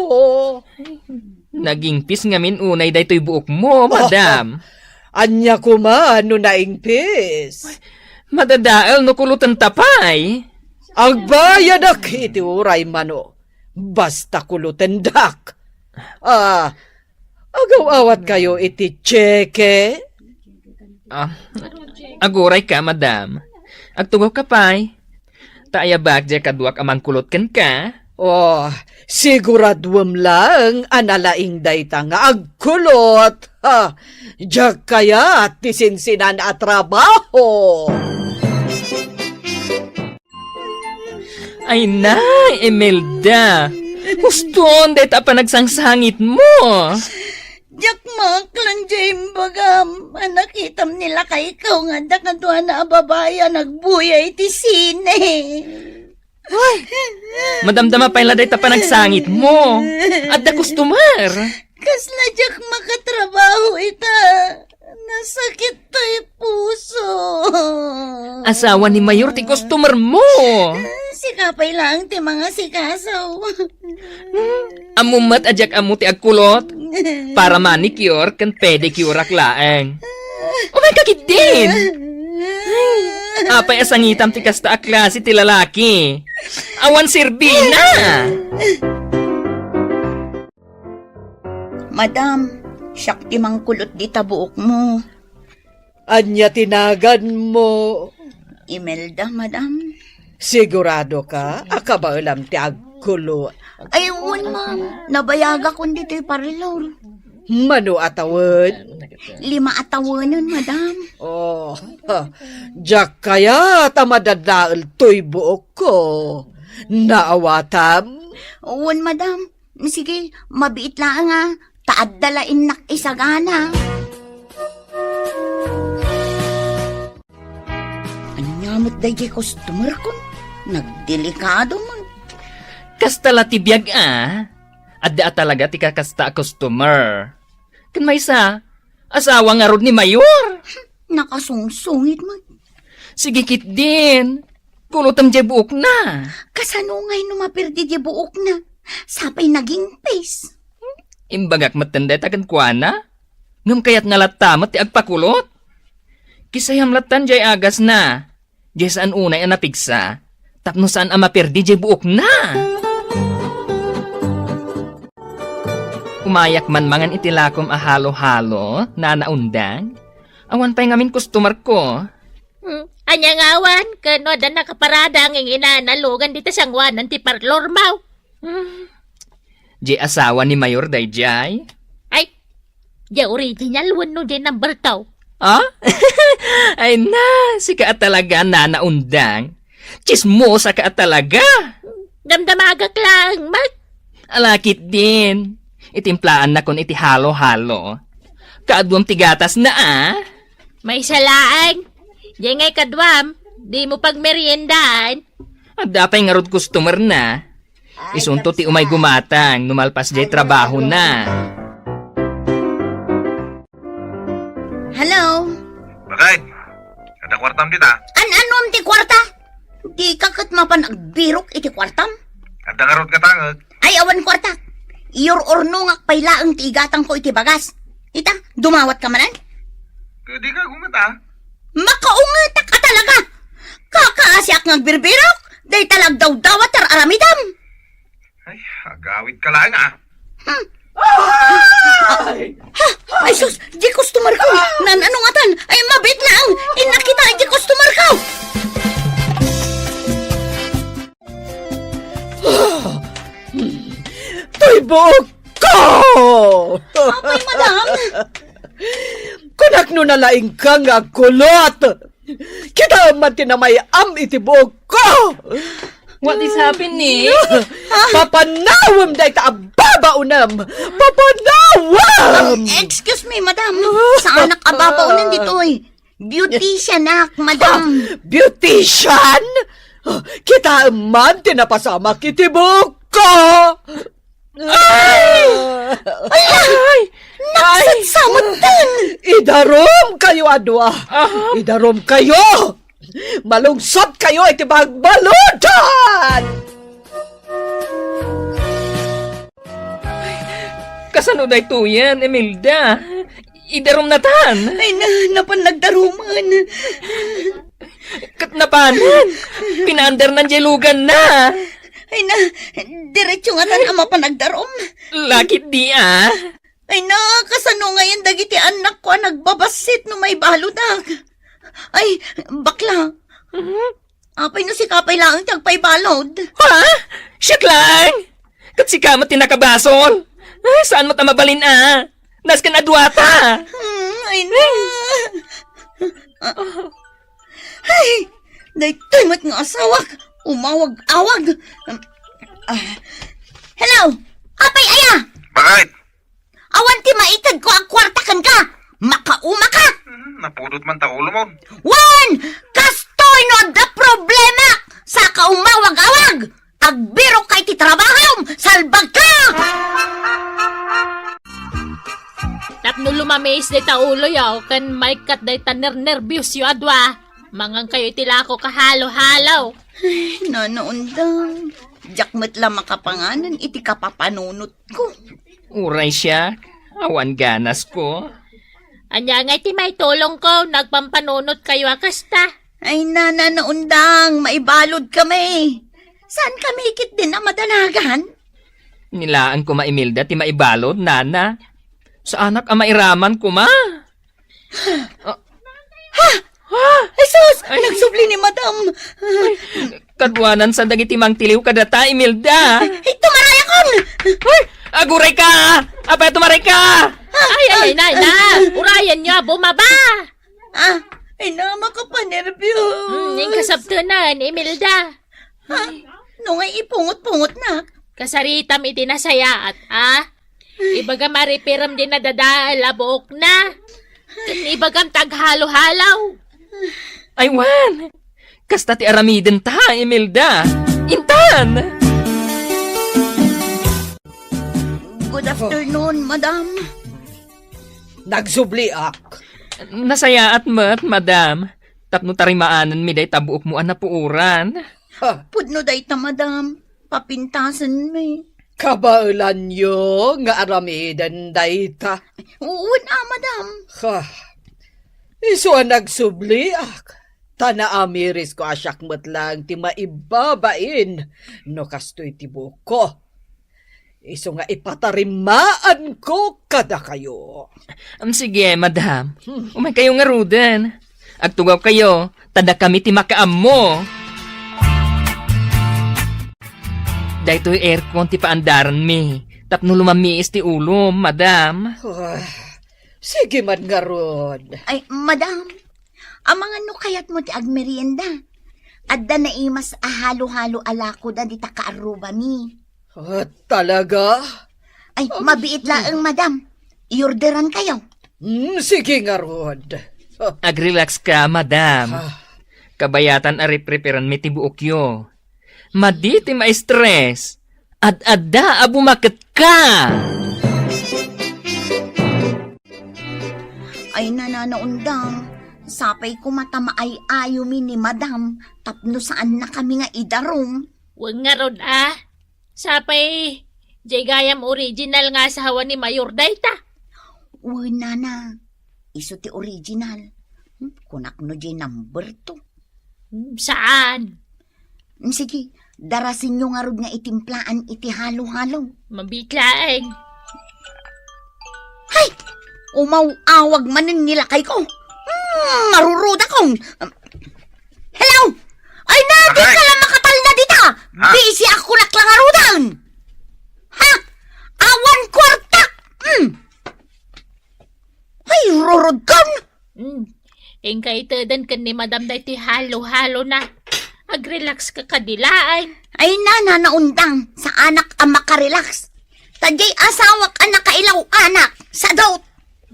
Nagingpis ngamin unay daytoy buokmo, madam. Ania koma no naingpis? Madadael no kulotenta pay. Agbayadak iti uray mano. Basta kulotendak. Ah, agaw-awatkayo iti tseke? Ah, aguray ka, madam. Agtugaw ka pay. Ta ayabak diay kaduak a mangkulot kenka. Oh, siguraduem laeng a nalaing dayta nga agkulot. Ha, diak kayat ti sinsinan a trabaho. Ay na, Imelda. Huston dayta a panagsangsangitmo. Diak maaklan diay imbagam a nakitam ni lakayko nga adda kaduana a babai a nagbuya iti sine. Ay, madamdama pay la dayta panagsangitmo. Adda customer. Kasla diak makatrabaho ita. Nasakit toy puso. Asawa ni Mayor ti customer mo. Sika pay laeng ti mangasikaso. Hmm, ammo met a diak ammo ti agkulot. Para manicure ken pedicure-ak laeng. Umay ka ketdin. Ay, apay a sangitam ti kasta a klase ti lalaki? Awan serbina. Madam, siak ti mangkulot dita buokmo. Ania ti naganmo? Imelda, madam. Sigurado ka a kabaelam ti agkulot? Ay, wen, ma'am. Nabayagakon ditoy parlor. Mano a tawen? Lima a tawenen, madam. Oh, diak kayat a madadael toy buokko. Naawatam? Wen, madam. Sige, mabiit laeng a, ta adda la innak isagana. Ania met daydiay customer kon? Nagdelikado man. Kasta la ti biag a. Adda a talaga ti kakasta a customer. Ken maysa, asawa ngarud ni Mayor. Nakasungsungit man. Sige ketdin. Kulotem diay buokna. Kasano ngay no maperdi diay buokna? Sapay nagingpis. Imbagak metten dayta kenkuana. Ngem kayatna latta met ti agpakulot. Kisayam lattan diay agasna. Diay saan unay a napigsa. Tapno saan a maperdi diay buokna. Umayak man mangan iti lakom a halo-halo, Nana Undang. Awan pay ngamin customer ko. Hmm, ania nga awan? Ken no adda nakaparada nga inanalugan dita sangoanan ti parlor mo. Hmm. Diay asawa ni Mayor daydiay? Ay, diay original wenno diay number two? Ah? Ay na, sika a talaga, Nana Undang. Tsismosa ka a talaga. Damdamagak laeng met. Ala ketdin. Itimplaan nakon iti halo-halo. Kaaduam ti gatasna a. Maysa laeng. Diay nga ikaduam, dimo pagmeriendaan. Adda pay ngarud customer na. Isunto ti umay gumatang no malpas diay trabahona. Hello? Bakit? Adda kuartam dita? An-anom ti kuarta? Dika ket mapan agbirok iti kuartam? Adda ngarud nga tangek. Ay, awan kuarta. Iyur-urnongak pay laeng ti igatangko iti bagas. Ita, dumawatka manen? Kadi ka gumata? Makaungetak a talaga! Kakaasiak nga agbirbirok, dayta la agdawdawat ti ar-aramidam. Ay, agawid ka laeng, ah. Hmm. Ay! Ha? Ay, sus! Di customer ko! Nan-ano ngatan? Ay, mabit lang! Innak kita, di customer ko! Toy buok ko! Apay, madam? Kunak no nalaing ka nga agkulot! Kitaem man ti namay-am iti buok ko! What is happening? Papanawem dayta a babaonem! Papanawem! Um, excuse me, madam. Saanak a babaonen ditoy. Beautician ak, madam. Beautician? Kitaem man ti napasamak iti buok ko! Ay! Ay! Ay! Nagsatsamutan! Idarom kayo a dua! Ah! Idarom kayo! Malungsot kayo iti bagbaludan! Kasano daytoyen, Imelda? Idarom natan. Ay na, napan nagdaruman. Ket napanen? Pinaandarnan diay luganna. Ay na, diretso ngatan a mapan nagdarom. Lakit di, ah. Ay na, kasano ngayen dagiti annakko a nagbabassit no maibaludak? Ay, bakla. Mhm. Apay no sika pay laeng ti agpaibalud? Ha? Siak laeng? Ket sika met ti nakabasol? Ay, saan met a mabalin a? Nasken a duata. Hmm, ay na. Ay, daytoy met nga asawak. Umawag-awag. Ah, hello? Apay aya? Bakit? Awan ti maitedko a kuarta kenka. Makaumaka. Hmm, napudot man ta ulomon. Wen, kastoy no adda problema, saka umawag-awag. Agbirok ka iti trabahom, salbag ka! Tapno lumamis dayta uloyo ken maikkat dayta nernerbiosyo a dua, mangan kayo iti lako kahalo-halo. Ay, Nana Undang, diak met la makapanganan iti kapapanunotko. Uray siak, awan ganasko. Ania ngay ti maitulongko no agpampanunot kayo a kasta? Ay, Nana Undang, maibalud kami. Saan kami ketdin a madanagan? Ni laeng koma Imelda ti maibalud, Nana. Saanak a mairaman koma. Ah. Ha? Ha? Ay, sus! Ay. Nagsubli ni Madam. Ay, kaduanan sa dagiti mangtiliw kadata, Imelda. Ay, tumaray akon! Ay, aguray ka! Apay, tumaray ka! Ay, ay, ay, na, na. Urayan niyo, bumaba! Ah, ay na, makapanerbio. Hmm, yung kasabtunan, Imelda. Ha? No nga ipungot-pungotnak. Kasaritam iti nasayaat, a? Ibagam a ripiram di nadadael a buokna. Ken ibagam ta aghalo-halo. Ay, wen! Kasta ti aramidenta, Imelda. Intan! Good afternoon, madam. Nagsubliak. Nasayaat met, madam. Tapno tarimaanenmi dayta buokmo a napuoran. Ha? Pudno dayta, madam. Papintasenmi. Kabaelanyo nga aramiden dayta. Wen a, madam. Ha. Isu a nagsubliak. Ta naamirisko a siak met laeng ti maibabain no kastoy ti buokko. Isu nga ipatarimaanko kadakayo. Am, sige, madam. Hmm. Umaykayo ngaruden. Agtugawkayo, ta dakami ti makaammo. Daytoy aircon ti paandaranmi. Tapno lumamiis ti ulom, madam. Ah, sige man ngarud. Ay, madam, amangan no kayatmo ti agmerienda. Adda naimas a halo-halo a lakoda dita kaarrubami. Ah, talaga? Ay, mabiit laeng, madam. Iorderankayo. Hmm, sige ngarud. Ah. Agrelax ka, madam. Ah. Kabayatan a ripripiranmi ti buokyo. Madi ti ma-stress. Ad-adda a bumaket ka. Ay, nananaundang, sapay koma ta maay-ayomi ni madam tapno saannakami nga idarum. Wen ngarud a, sapay, jay gayam original nga asawa ni Mayor dayta. Wen, nana, isu ti original. Hmm, kunak no jay number two. Hmm, saan? Mm, sige, darasenyo ngarud nga itimplaan iti halo-halo. Mabiit laeng. Hay! Umaw-awag manen ni lakayko. Mm, marurudakon. Hello? Ay, na, di ka lang makatalna dita. Ha? Busy ako nak lang arudan. Ha? Awan kwarta. Mm. Ay, rurudkon. Hmm. Inka iteden ken ni Madam daytoy halo-halona. Agrelax ka kadi laeng. Ay, nana, naundang. Saanak a makarelax. Ta diay asawak a nakailaw anak. Sadot.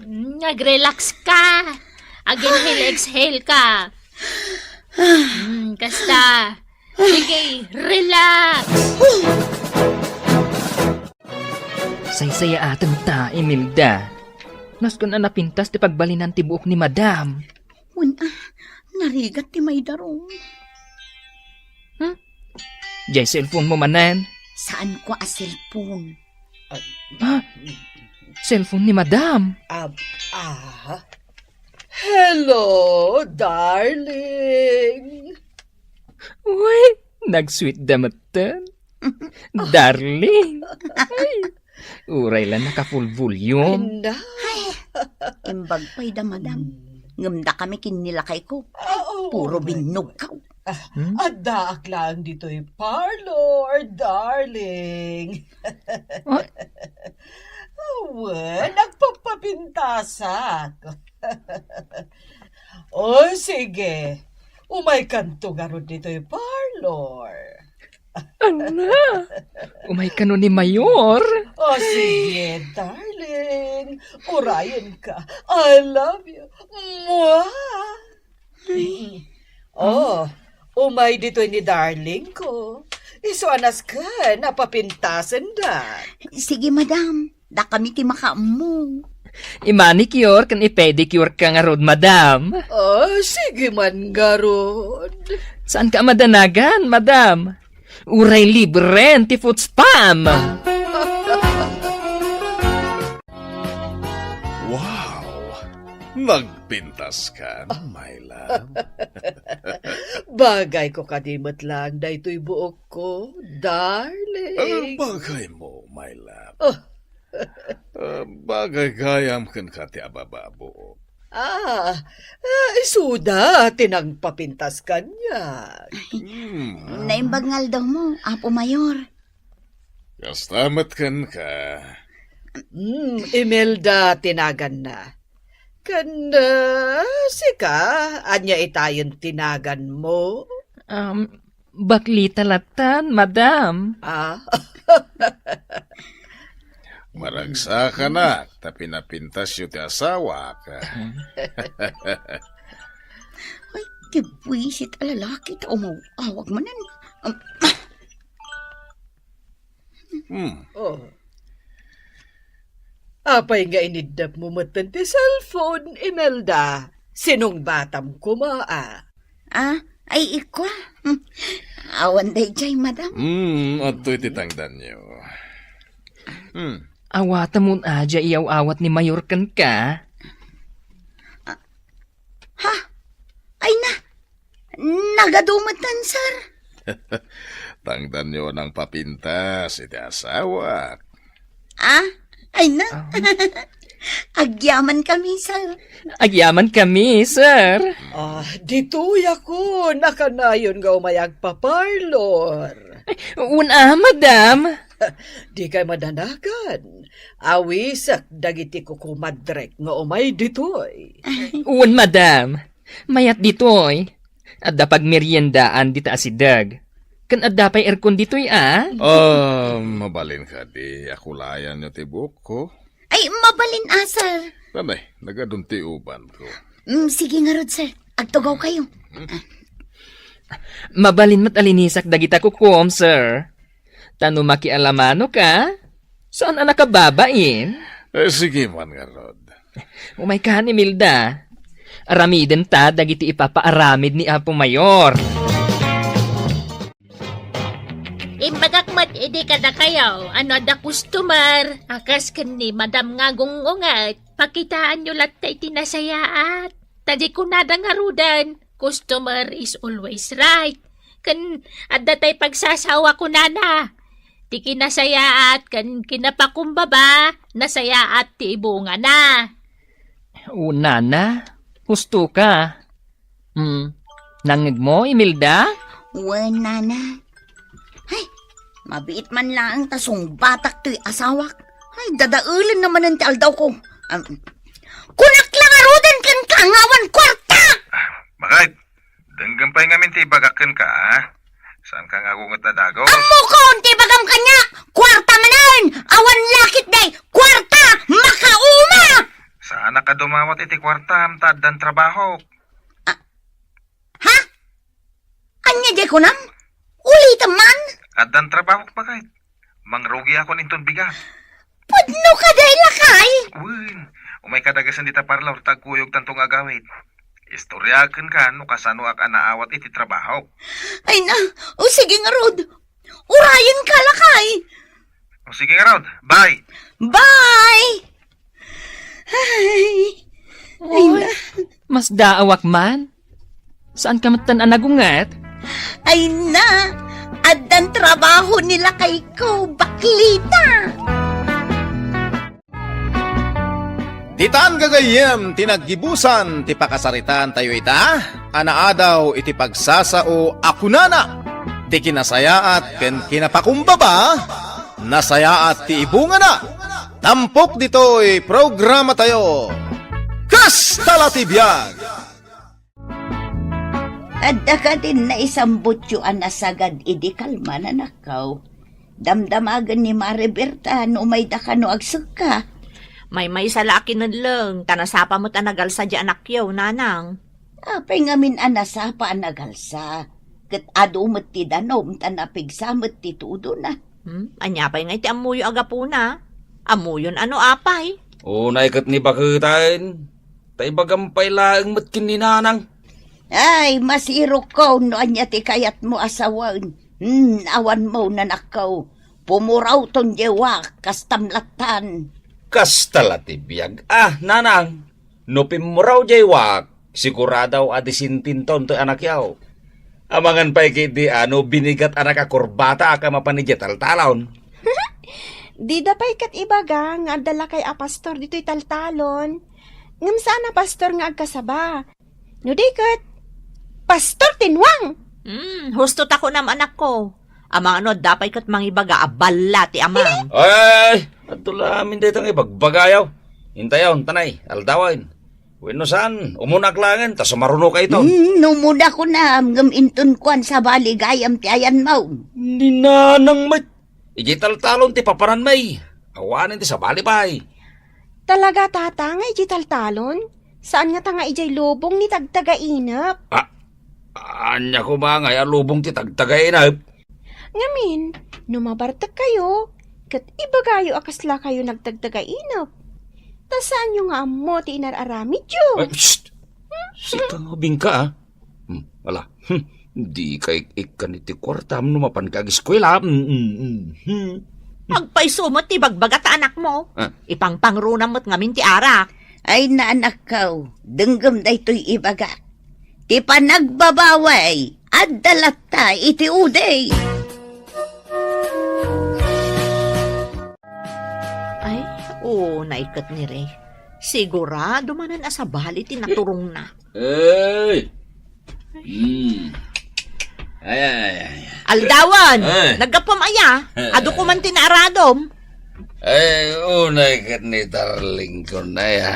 Hmm, agrelax ka. Ag-inhale, exhale ka. Hmm, kasta. Sige, relax. Saysayaaten ta, Imelda. Nasken a napintas ti pagbalinan ti buok ni Madam. Wen a, narigat ti maidarum. Hmm? Diay cellphone mo manen? Saanko a cellphone. Ah, cellphone ni Madam. Ah, ah. Hello, darling. Uy, nag-sweet da metten. Darling. Ay, uray la naka-full volume. Ay, na. Ay, imbag pay da, Madam. Hmm. Ngem dakami ken ni lakayko. Ah, oo, puro okay. Binnugkaw. Ah, hmm? Addaak laeng ditoy parlor, darling. Ah? Wen, nagpapapintasak. O, sige. Umaykanto ngarud ditoy parlor. Ala, umay kano ni Mayor. O, sige, darling. Urayen ka. I love you. Mwah! Ay. O, umay ditoy ni darling ko. Isu a nasken a papintasendak. Sige, Madam. Dakami ti makaammo. I-manicure ken i-pedicure ka ngarud, Madam. O, sige man ngarud. Saanka a madanagan, Madam? Uray libren ti foot spam. Wow! Nagpintas ka, my love. Bagayko kadi met laeng daytoy buokko, darling. Ah, bagaymo, my love. Oh. Ah, bagay gayam kenka ti ababa a buok. Ah, ah, isuda ti nangpapintas kaniak. Hmm. Naimbag nga aldawmo, Apo Mayor. Kasta met kenka. Hmm, Imelda ti naganna. Ken, ah, sika, ania itayon ti naganmo? Um, Baklita lattan, madam. Ah? Maragsakanak, ta pinapintasyo ti asawak. Ay, ti buwisit a lalaki, ta umaw-awag manen. Um, Hmm. Oh. Apay nga iniddapmo metten ti cellphone, Imelda? Sinungbatam koma, a? Ah, ay, ikwa. Hmm. Awan daydiay, madam. Hmm, adtoy ti tangdanyo. Hmm. Awatam un adda iyaw-awat ni Mayor kenka? Ha? Ay na, nagadu metten, sir. Tangdanyo nang papintas iti asawak. Ah? Ay na. Ah. Agyaman kami, sir. Agyaman kami, sir. Ah, ditoy ako, nakanayon nga umay agpa-parlor. Ay, una, madam. Di kay madanagan. Awisek dagiti kukumadrek nga umay ditoy. Wen, madam. Mayat ditoy. Adda pagmeriendaan dita a sideg. Ken adda pay aircon ditoy, a? Ah, mabalin kadi a kulayanyo ti buokko? Ay, mabalin a, sir. Tanay, nagadun ti ubanko. Mm, sige ngarud, sir. Agtugaw kayo. Mabalin met a linisak dagita kukuam, sir. Ta no makialamanoka, saan a nakababain? Eh, sige man ngarud. Umayka, Imelda. Aramidenta dagiti ipapaaramid ni Apo Mayor. Imbagak met idi kadakayo, a no adda customer a kas ken ni Madam nga gungunget, pakitaanyo latta iti nasayaat. Ta di kunada ngaruden, customer is always right. Ken adda tay pagsasawa kunana, ti kinasayaat ken kinapakumbaba, nasayaat ti ibungana. O, nana, husto ka. Hmm, nangngegmo, Imelda? Wen, nana. Ay, mabiit man laeng ta sungbatak toy asawak. Ay, dadaelen na manen ti aldawko. Am, kunak la ngaruden kenka nga awan kuarta! Ah, bakit? Denggem pay ngamin ti ibagak kenka, a? Saanka nga agunget a dagos? Ammokon ti ibagam kaniak! Kuarta manen! Awan lakit day! Kuarta! Makauma! Saanak a dumawat iti kuartam ta addan trabahok. Ah, ha? Ania diay kunam? Ulitem man? Addan trabahok, bakit? Mangrugiakon inton bigat. Pudno ka day, lakay? Wen, umayka dagesen dita parlor ta agkuyogtanto nga agawid. Istoriakenka no kasanoak a naawat iti trabahok. Ay na, o sige ngarud. Urayenka, lakay. O sige ngarud, bye. Bye! Ay, ay Uy, na. Masdaawak man. Saanka metten a nagunget? Ay na, addan trabaho ni lakayko, baklita. Ditan gagayyem ti naggibusan ti pakasaritaan tayo ita, a naadaw iti pagsasao a kunana, ti kinasayaat ken kinapakumbaba, nasayaat ti ibungana. Tampok ditoy programa tayo. Kasta la ti biag! Adda kadin naisambutyo a nasagad idi kalman, anakko? Damdamagen ni Mare Berta no umayda kano agsekka. Maymaysa la a kinelleng, ta nasapa met a nagalsa di anakyo, nanang. Apay ngamin a nasapa a nagalsa? Ket adu met ti danum, ta napigsa met ti tudona. Hmm? Ania pay nga iti ammoyo a gapuna? Ammoyon a no apay? Unay ket ni baketen, ta ibagam pay laeng met ken ni nanang. Ay, masirokko no ania ti kayatmo a sawen. Hmm, awanmo, nanakko. Pumurawton diay wak, kastam lattan. Kasta la ti biag. Ah, nanang, no pimmuraw diay wak, sigurado a disintinton ti anakyo. Amangan pay ketdi a no binigat a nakakurbata a mapan idiay taltalon. Dida pay ket ibaga nga adda lakay a pastor ditoy taltalon. Ngem saan a pastor nga agkasaba. No di ket, Pastor Tinwang! Hmm, husto ta kunam, anakko. Amangan no adda pay ket mangibaga a balla ti amam. Ay, adto la amin dayta nga ibagbagayo. Intayon, tanay, aldawen. Wenno saan, umunak laengen ta sumaruno kayto. Hmm, no umuna kunam, ngem inton kuan sabali gayam ti ayanmo. Ni nanang met, idiay taltalon ti papanan may. Awanen ti sabali pay. Talaga, tata, nga idiay taltalon? Saan ngata nga idiay lubong ni tagtagainep? Ah, ania koma nga aya lubong ti tagtagainep? Ngamin, no mabartek kayo, ket ibagayo a kasla kayo nagtagtagainep. Ta saanyo nga ammo ti inar-aramidyo. Ay, psst! Sika nga ubing ka, ah. Hmm, ala. Hmm, di ka ik-ikkan iti kuartam no mapan ka ageskuela. Hmm, hmm, hmm, hmm. Agpayso met ti bagbaga ta anakmo. Ah. Ipangpangrunam met ngamin ti arak. Ay, naanakkaw, denggem daytoy ibagak. Ti panagbabaway, adda latta iti udi. Ay, unay ket ni Ray. Sigurado manen a sabali ti naturongna. Ay! Hmm. Ay, ay, ay, ay. Aldawan! Ay. Naggapuam aya? Adu ko man ti naaradom. Ay, unay ket ni darling ko na ya.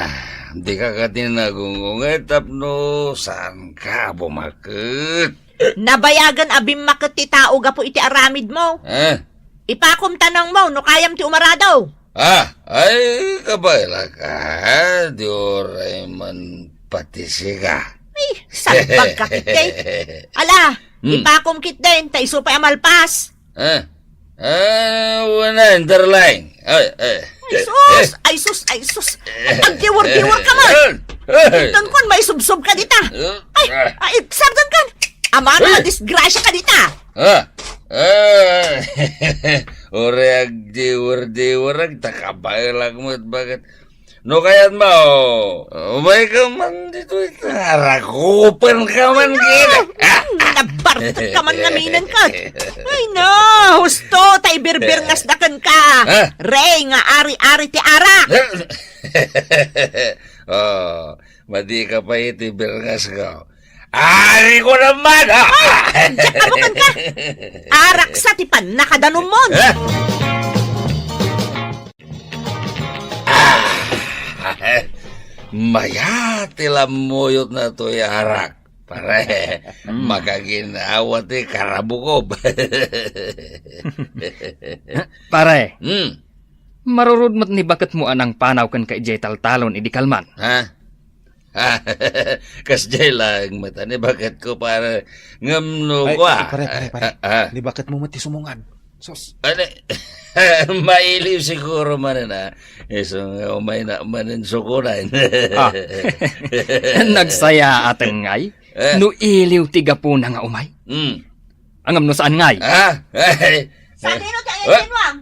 Di ka kadi nagungunget tapno saan ka bumaket? Nabayagen a bimmaket ti tao gapu iti aramidmo. Eh? Ipakom tanangmo no kayam ti umarado. Ah, ay, kabaelak, ah, di uray man pati sika. Ay, salbag ka, Kitty. Ala, Hmm. ipakom, Kitty, ta isu pay a malpas. Ah, ah, wala, underline. Ay, ay. Ay, sus! Ay, sus! Ay, sus! Agdiwer-diwer ka man! Ay, ay. Inton kun, maisubsob ka dita! Ay, ay, sardan kan! Amano nga disgrasya ka dita! Ah, ah. Uray agdiwer-diwer, agtakabaelak met, baket. No kayatmo, umay ka man ditoy, arakupen ka man gid. Nabartek ka man ngaminen ket. Ay, no, husto, ta ibirbirngas da kenka. Ha? Rey nga ari-ari ti arak. Oh, madi ka pay iti birngas ko. Ari ko naman, ha? Ay, diak abukan ka. Arak sa ti pannakadanummon. Ha? Ah, maya ti lammuyot na to, arak. Pare, Mm. makaginawa ti karabukob. Pare, Mm. marurud met ni baketmo a nangpanaw kenka idiay taltalon idi kalman. Ha? Kasdiay laeng met a ni baketko, pare. Ngem no Ay, kua, ay, pare, pare, pare. Ah, ah. Ni baketmo met ti sumungad. Sus. Ano? Mailiw siguro manen, ah. Isu nga umayna manen sukunan. Ah. Nagsayaaten ngay? Eh. No iliw ti gapuna nga umay? Hmm. Ngem no saan ngay? Ah? Ay. Sadino ti ayan, Wang?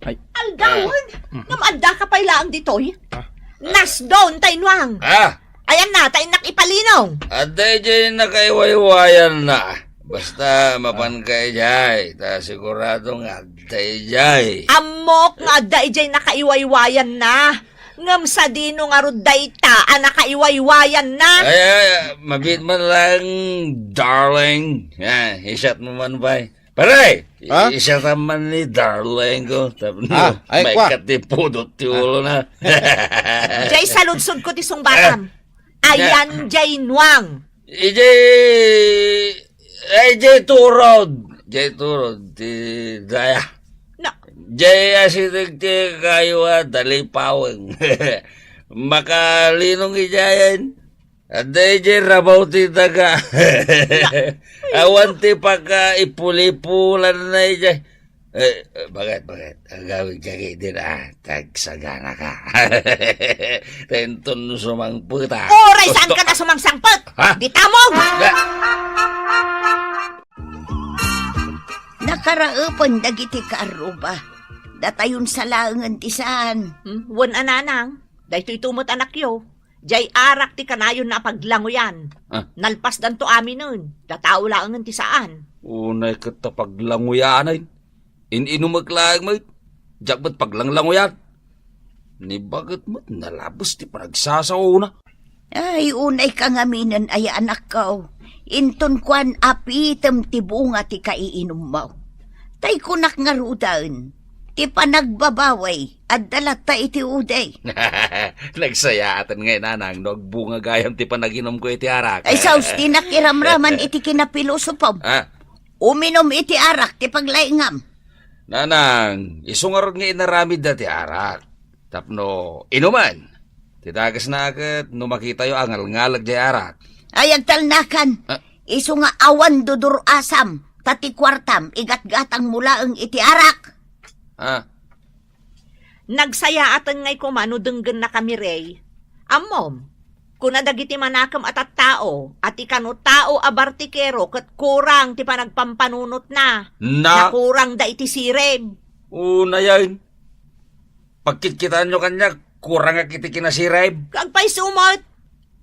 Ay. Aldawan? Ah. Ngem adda ka pay laeng ditoy? Ah. Nasdon tay Nuang. Ah. Ayanna, ta innak ipalinong. Adda idiay nakaiwaywayanna. Basta mapan ka idiay, ta sigurado nga adda idiay. Ammok nga adda idiay nakaiwaywayanna. Ngem sadino ngarud dayta a nakaiwaywayanna? Ay, ay, ay, mabiit man lang, darling. Ah, i-shot mo man, bay. Pare, Ha? i-shot man ni darling ko. Tapno, Ah, ay, may kwa. Katipudot ti ulo na. Jay, saludsod ko ti sungbatam. Ah. Ayan, Jay Nuang. Ijay, ay, jay turod. Jay turod, ti daya. Na. Jay asideg ti kayo a talipaweng. Makalinong ijayan. Adda ijay rabaw ti daga. Na. Awan ti paka ipulipulan na ijay. Eh, eh, bagat, bagat. Agawid ka gidin, ah, tagsagana ka. Tenton sumangpet, ah. Oray, saan ka na sumangsangpet? Ha? Di tamong! Nakaraepen dagiti kaarruba. Datayon sa laengen ti saan. Hmm, wen a nanang, daytoy tumot anakyo. Jay arak ti kanayon na paglanguyan. Ah. Nalpasdanto aminen, datao laengen ti saan. Unay ket ta paglanguyanen. In-inumek laeng met, diak met paglanglanguyan. Ni baket met nalabes ti panagsasaona. Ay, unay ka ngaminen, ay anakko. Inton kuan, apitem ti bunga ti kaiinummo. Tay kunak ngaruden, Ti panagbabawi, adda latta iti udi. Nagsayaaten ngay, nanang, no agbunga gayam ti panaginumko iti arak. Ay, saus, ti nakiramraman iti kinapilosopom. Ah? Uminum iti arak ti paglaingam. Nanang, isu ngarud nga inaramidda ti arak. Tapno inuman. Ti dagesna ket no makitayo a ngalngaleg jay arak. Ay, agtalnakan. Ah? Isu nga awan dudur-asam, ta ti kuartam, igatgatangmo laeng iti arak. Ah? Nagsayaaten ngay koma no denggennakami, Rey. Ammom, kuna dagiti manakem a tattao a ti kano tao a bartikero ket kurang ti panagpampanunotna. Na- Nakurangda iti sirib. Unayen. Pagkitkitaenyo kaniak, kurangak iti kinasirib. Agpayso met.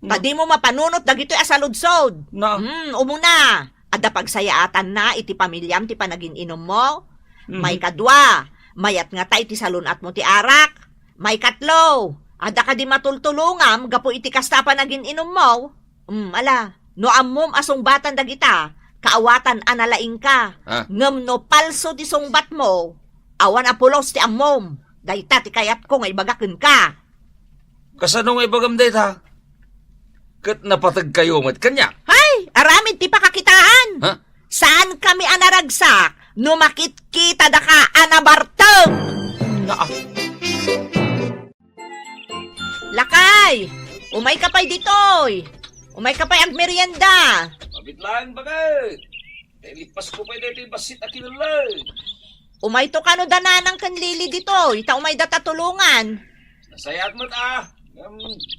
Ta dimo mapanunot dagitoy a saludsod. Na- Hmm, umuna, adda pagsayaatanna iti pamiliam ti panagin-inummo. Mhm. Maikadua, mayat ngata iti salun-atmo ti arak. Maikatlo, adda kadi matultulongam gapu iti kasta a panagin-inummo? Hmm, ala, no ammom a sungbatan dagita, kaawatan a nalaingka. Ah. Ngem no palso ti sungbatmo, awan a pulos ti ammom. Dayta ti kayatko nga ibaga kenka. Kasano nga ibagam dayta? Ket napategkayo met kaniak. Hay, aramid ti pakakitaan. Ha? Saankami a naragsak no makitkitadaka a nabartek. Naa. Lakay! Umayka pay ditoy! Umayka pay agmerienda! Mabit laeng, baket! Nailipasko pay daytoy bassit a kinulay. Umayto kano da nanang ken Lily ditoy, ta umayda ta tulongan. Nasayaat met a. Ngem,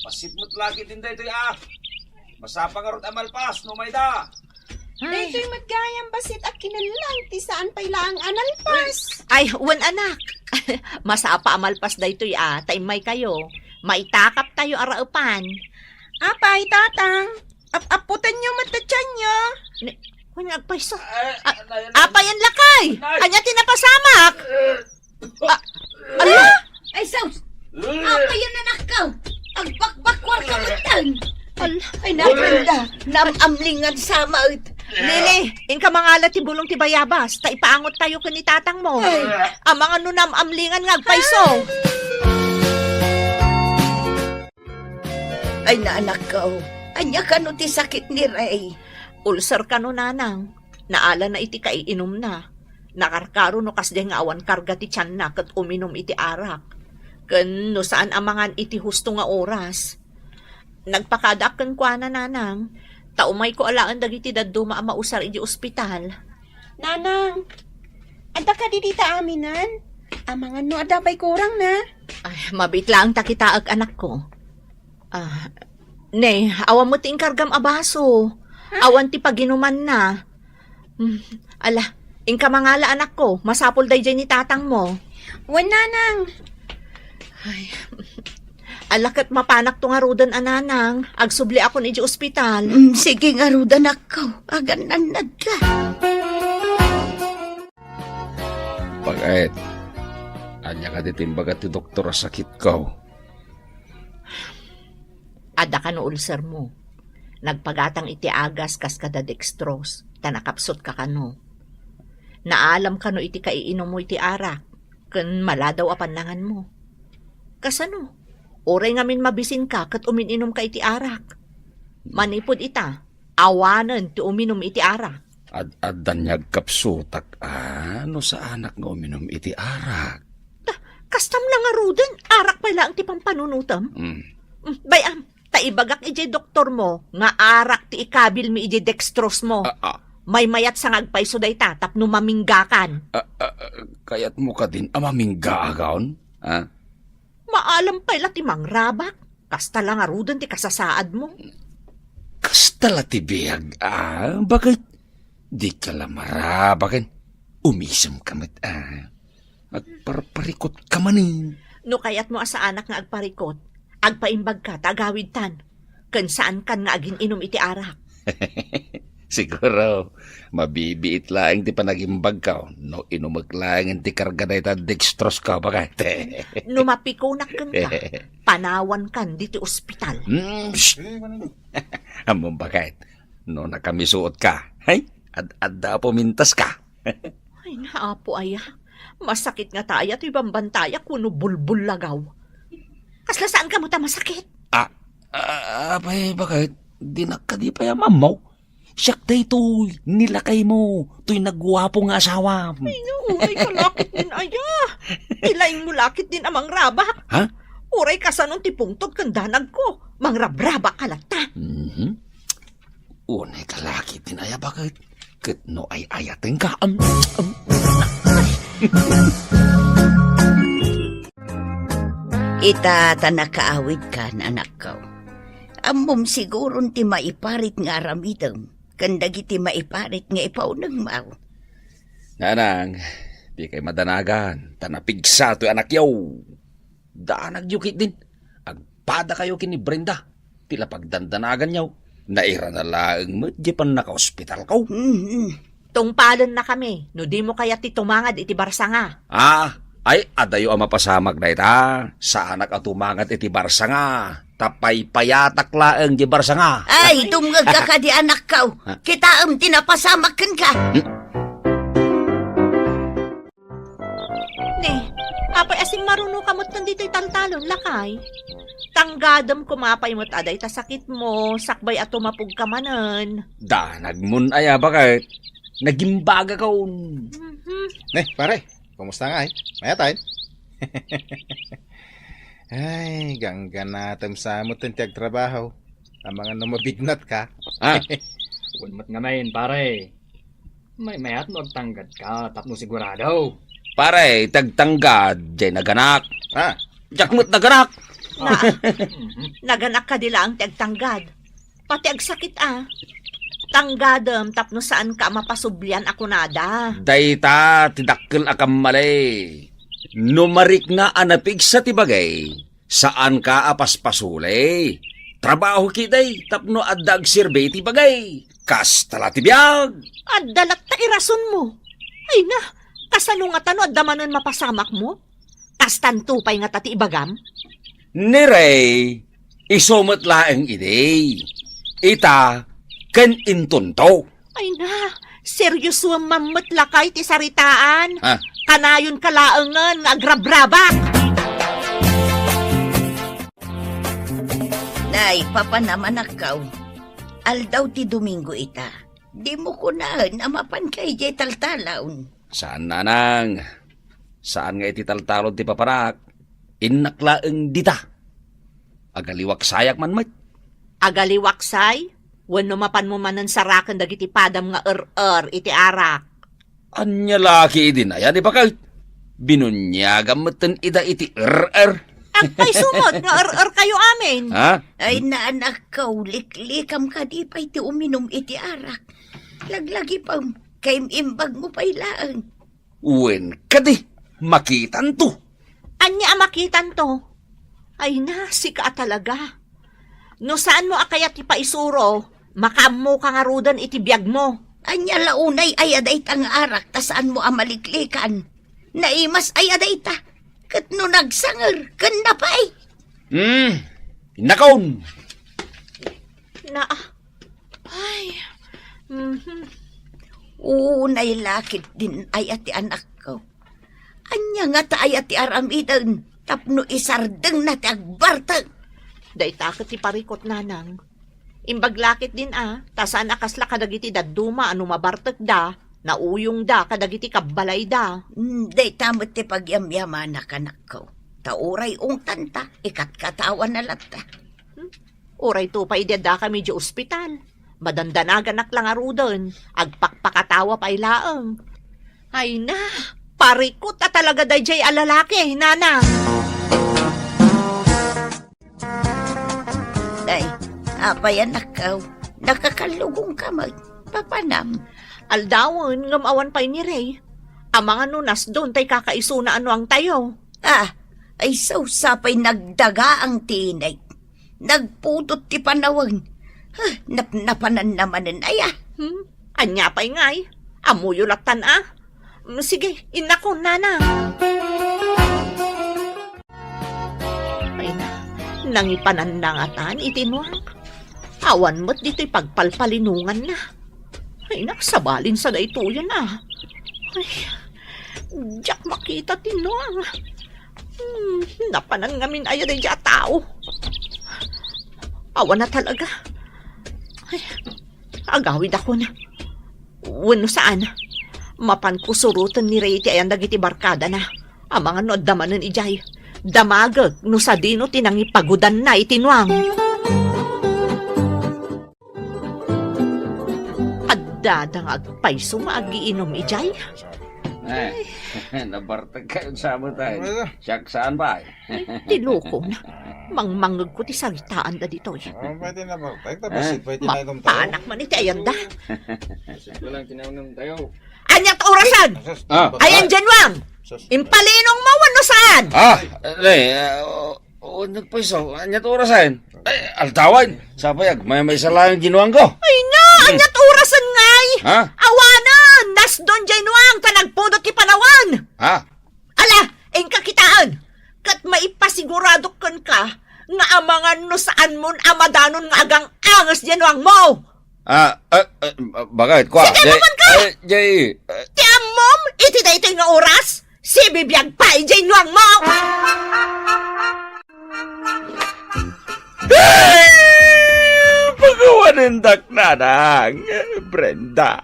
bassit met lagi din daytoy a. Masapa ngarud a malpas no umayda. Ay. Daytoy met gayam bassit a kinulay ti saan pay laeng a nalpas. Ay, wen, anak. Masapa a malpas daytoy a, ta immaykayo. Maitakaptayo a raepan. Apay, tatang, ap-apputenyo met ta tianyo. Ne, wen nga agpayso. Ay, A-, ay, ay, apayen lakay? Ay. Ania ti napasamak? Eh. Ah, ala! Ay, sus! Apayen, anakko? Agbakbakkuarka metten. Ala. Ay, nagranda. Naam-amlingan sa met. Lili, inka mangala ti bulong ti bayabas, ta ipaangottayo ken ni tatangmo. Ay. Amangan no naam-amlingan nga agpayso. Ay, naanakko, ania kano ti sakit ni Rey? Ulcer kano, nanang. Naalana iti kaiinumna. Nakarkaro no kasdiay nga awan karga ti tianna ket uminum iti arak. Ken no saan a mangan iti husto nga oras. Nagpakadaak kenkuana, nanang, ta umayko alaen dagiti dadduma a mausar idiay ospital. Nanang, adda kadi dita aminen? Amangan no adda pay kurangna. Ay, mabiit laeng ta kitaek, anakko. Ah, ne, awan met ti inkargam a baso. Ha? Awan ti paginumanna. Hmm, ala, inka mangala, anakko, masapul daydiay ni tatangmo. Wen, nanang. Ay. Ala ket mapanakto ngaruden a, nanang, agsubliakon idiay ospital. Mm, sige ngaruden, anakko, agannannadka. Pagayat, ania kadi ti imbaga ti doktor a sakitko? Adda kano ulsermo. Nagpagatang iti agas kas kada dextrose, ta nakapsutka kano. Naalam kano iti kaiinummo iti arak, ken maladaw a pannanganmo. Kasano? Uray ngamin mabisinka ket umin-inumka iti arak. Manipud ita, awanen ti uminum iti arak. Ad-addan nga agkapsutak, a, no saanak nga uminum iti arak. Ta, kastam la ngaruden, arak pay laeng ti pampanunotem? Mm. Mm, bay-am, ta ibagak idiay doktormo nga arak ti ikabilmi idiay dextrose mo. Ah, ah. Maymayatsa nga agpayso dayta tapno maminggakan. Ah, ah, ah, kayatmo kadin a mamingga, agaon? Ha? Maalam pay la ti mangrabak. Kasta la ngaruden ti kasasaadmo. Kasta la ti biag, a, baket? Dika la marabaken. Umisemka met, a. Agparparikotka manen. No kayatmo a saanak nga agparikot, agpaimbagka ta agawidtan. Ken saankan nga agin-inum iti arak. Siguro, mabibiit laeng ti panagimbagko no inumek laengen ti karga dayta dextrose ko, baket. No mapikunak kenka, panawankan ditoy ospital. Mm, shh. Ammom, baket, no nakamisuotka, hay, ad-adda a pumintaska. Ay, naapo aya. Masakit ngata aya toy bambantayak wenno bulbullagaw. Kasla saanka met a masakit? Ah, ah, apay, bakit? Dinak kadi pay a mammaw? Siak daytoy, ni lakaymo, toy naguapo nga asawam. Ay, no, uray ka lakit din aya. Ilaingmo lakit din a mangrabak. Ha? Uray kasanon ti pungtot ken danagko, mangrabrabak ka latta. Mhm. Unay ka lakit din aya, bakit? Ket no ay-ayatenka, am, am. Ita ta nakaawidkan, anakko. Ammom siguron ti maiparit nga aramidem ken dagiti maiparit nga ipaunegmo. Nanang, dikay madanagan, ta napigsa toy anakyo. Danagyo ketdin. Agpadakayo ken ni Brenda. Ti la pagdandanaganyo. Nairana laeng met di pannakaospitalko. Mhm. Tungpalennakami no dimo kayat ti tumangad iti barsanga. Ah, ay, adayo a mapasamak dayta. Saanak a tumangad iti barsanga. Ta paypayatak laeng di barsanga. Ay, dumngegka kadi, anakko. Ha? Kitaem ti napasamak kenka. Hmm? Ne, apay a simmarunoka metten ditoy taltalon, lakay? Tanggadem koma pay met a dayta sakitmo, sakbay a tumapogka manen. Danagmon aya, bakit? Nagimbagakon. Mhm. Ne, pare, kumusta ngay? Mayat, ay? Ay, gangganatem sa metten ti agtrabaho. Amangan no mabignatka. Ah. Wen met ngamin, pare. Maymayat no agtanggadka tapno sigurado. Pare, ti agtanggad, diay naganak. Ah. Diak met naganak. Na, mhm. Naganak kadi laeng ti agtanggad. Pati agsakit a. Tanggadem tapno saanka a mapasublian a kunada. Dayta ti dakkel a kammali. No marikna a napigsa ti bagay, saanka a paspasulay. Trabaho ketdi tapno adda agserbi iti bagay. Kasta la ti biag. Adda latta irasonmo. Ay na, kasano ngata no adda manen mapasamakmo? Kastanto pay ngata ti ibagam? Nirey, isu met laeng idi. Ita, ken intonto. Ay na, seriosoem man met lakay ti saritaan. Ha? Kanayonka laengen nga agrabrabak. Nay, papanam, anakko. Aldaw ti Domingo ita. Dimo kunaen a mapanka idiay taltalon. Saan, nanang. Saan nga iti taltalon ti papanak. Innak laeng dita. Agaliwaksayak man met. Agaliwaksay? Wenno mapanmo manen saraken dagiti padam nga er-er iti arak? Ania la ketdin aya, bakit? Binuniagam metten ida iti er-er. Agpayso met nga er-erkayo amin. Ha? Ay, naanakko, liklikam kadi pay ti uminum iti arak. Laglagipem, kaim-imbagmo pay laeng. Wen kadi, makitanto. Ania a makitanto? Ay na, sika a talaga. No saanmo a kayat ti paisuro, makaammoka ngaruden iti biagmo. Ania la unay aya dayta nga arak ta saanmo a maliklikan? Naimas aya dayta? Ket no nagsanger, ken napay? Hmm, innakon. Na, ay, mhm. Unay lakit din aya ti anakko. Ania ngata aya ti aramiden tapno isardengna ti agbartek? Dayta ket ti parikut, nanang. Imbag lakit din a, ta saan a kasla kadagiti dadduma a no mabartekda, nauyongda kadagiti kabbalayda. Mm, dayta met ti pagyamyamanak, anakko. Ta uray ungtanta, ikatkatawana latta. Hmm? Uray to pay idi addakami idiay ospital. Madandanaganak la ngaruden, agpakpakatawa pay laeng. Ay na, parikut a talaga daydiay a lalaki, nanang. Ay, apay, anakko, nakakallugongka met, papanam? Aldawen, ngem awan pay ni Rey. Amangan no nasdon tay kakaisuna a nuangtayo. Ah, ay, sausa pay nagdagaang ti inek. Nagpudot ti panawen. Huh, napnapananna manen aya. Hmm? Ania pay ngay? Ammoyo lattan a. Mm, sige, innakon, nanang. Ay na, nangipananna ngatan iti nuang. Awan met ditoy pagpalpalinonganna. Ay na, sabalin sa daytoyen a. Ay, Diak makita ti Nuang. Hmm, napanan ngamin aya daydiay a tao. Awan a talaga. Ay, agawidakon. Wenno saan, mapanko suroten ni Ray ti ayan dagiti barkadana. Amangan no adda manen idiay. Damagek no sadino ti nangipagudanna iti Nuang. Addada nga agpayso nga agiinom idiay. Eh, nabartek kayo sa amin tayo. Ano ba? Siak saan ba? Ay, ti lokon. Mangmangegko ti saritaanda ditoy. Ano ba iti nabartek? Tapos Eh? ito ba iti nainom tayo? Mapanak man iti ayanda. Ito lang tinainom tayo. Aniat orasan? Sus, Ah. Ayan, Januang. Sus. Impalinong mo, wenno saan? Ah, eh, ah, o, o, nagpayso. Aniat orasan? Ay, altawan. Sapay, agmaymaysa lang ang ginuang ko. Ay na, Hmm. Aniat orasan ngay? Ha? Awanen, nasdon Januang, ta nagpudot ti panawan. Ha? Ala, inka kitaen. Ket maipasigurado kenka nga amangan no saan mon a madanon nga agang-anges Januang mo. Ah, ah, ah, bakit? Kwa, Sige, Jay, maman ka! eh, Jay, eh. Ti ammom, iti daytoy nga oras, sibibiag pay Januang mo! Ay! Pagawanen dak nanang, Brenda.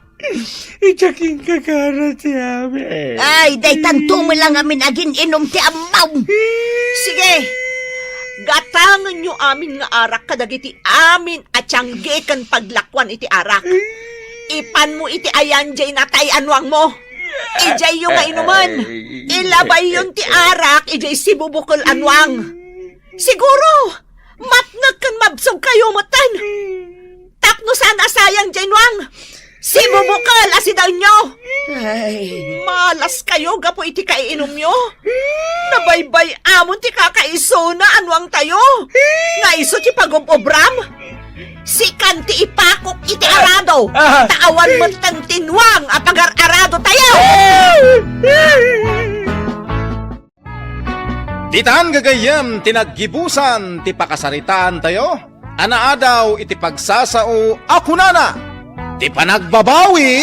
Idiak inkagara ti amin. Ay, daytanto met lang amin agin-inom ti ammom. Sige, gatangenyo amin nga arak kadagiti amin a tianggi ken paglakuan iti arak. Ipanmo iti ayan jay natay a nuangmo. Idiayyo nga inumen. Ilabayyon ti arak idiay sibubukel a nuang. Siguro, matneg ken mabsog kayo metten. Tapno saan a sayang jay nuang, sibubukel a sidaenyo. Ay. Malas kayo gapu iti kaiinumyo. Nabaybay-amon ti kakaisuna a nuangtayo. Nga isu ti pagub-ubram. Sikan ti ipakok iti arado. Ah. Ta awan metten ti nuang a pagar-arado tayo. Ditan gagayyem ti naggibusan ti pakasaritaantayo a naadaw iti pagsasao a kunana, "Ti panagbabawi,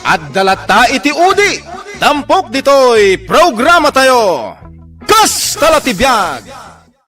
adda latta iti udi." Tampok ditoy programatayo. Kasta la ti biag!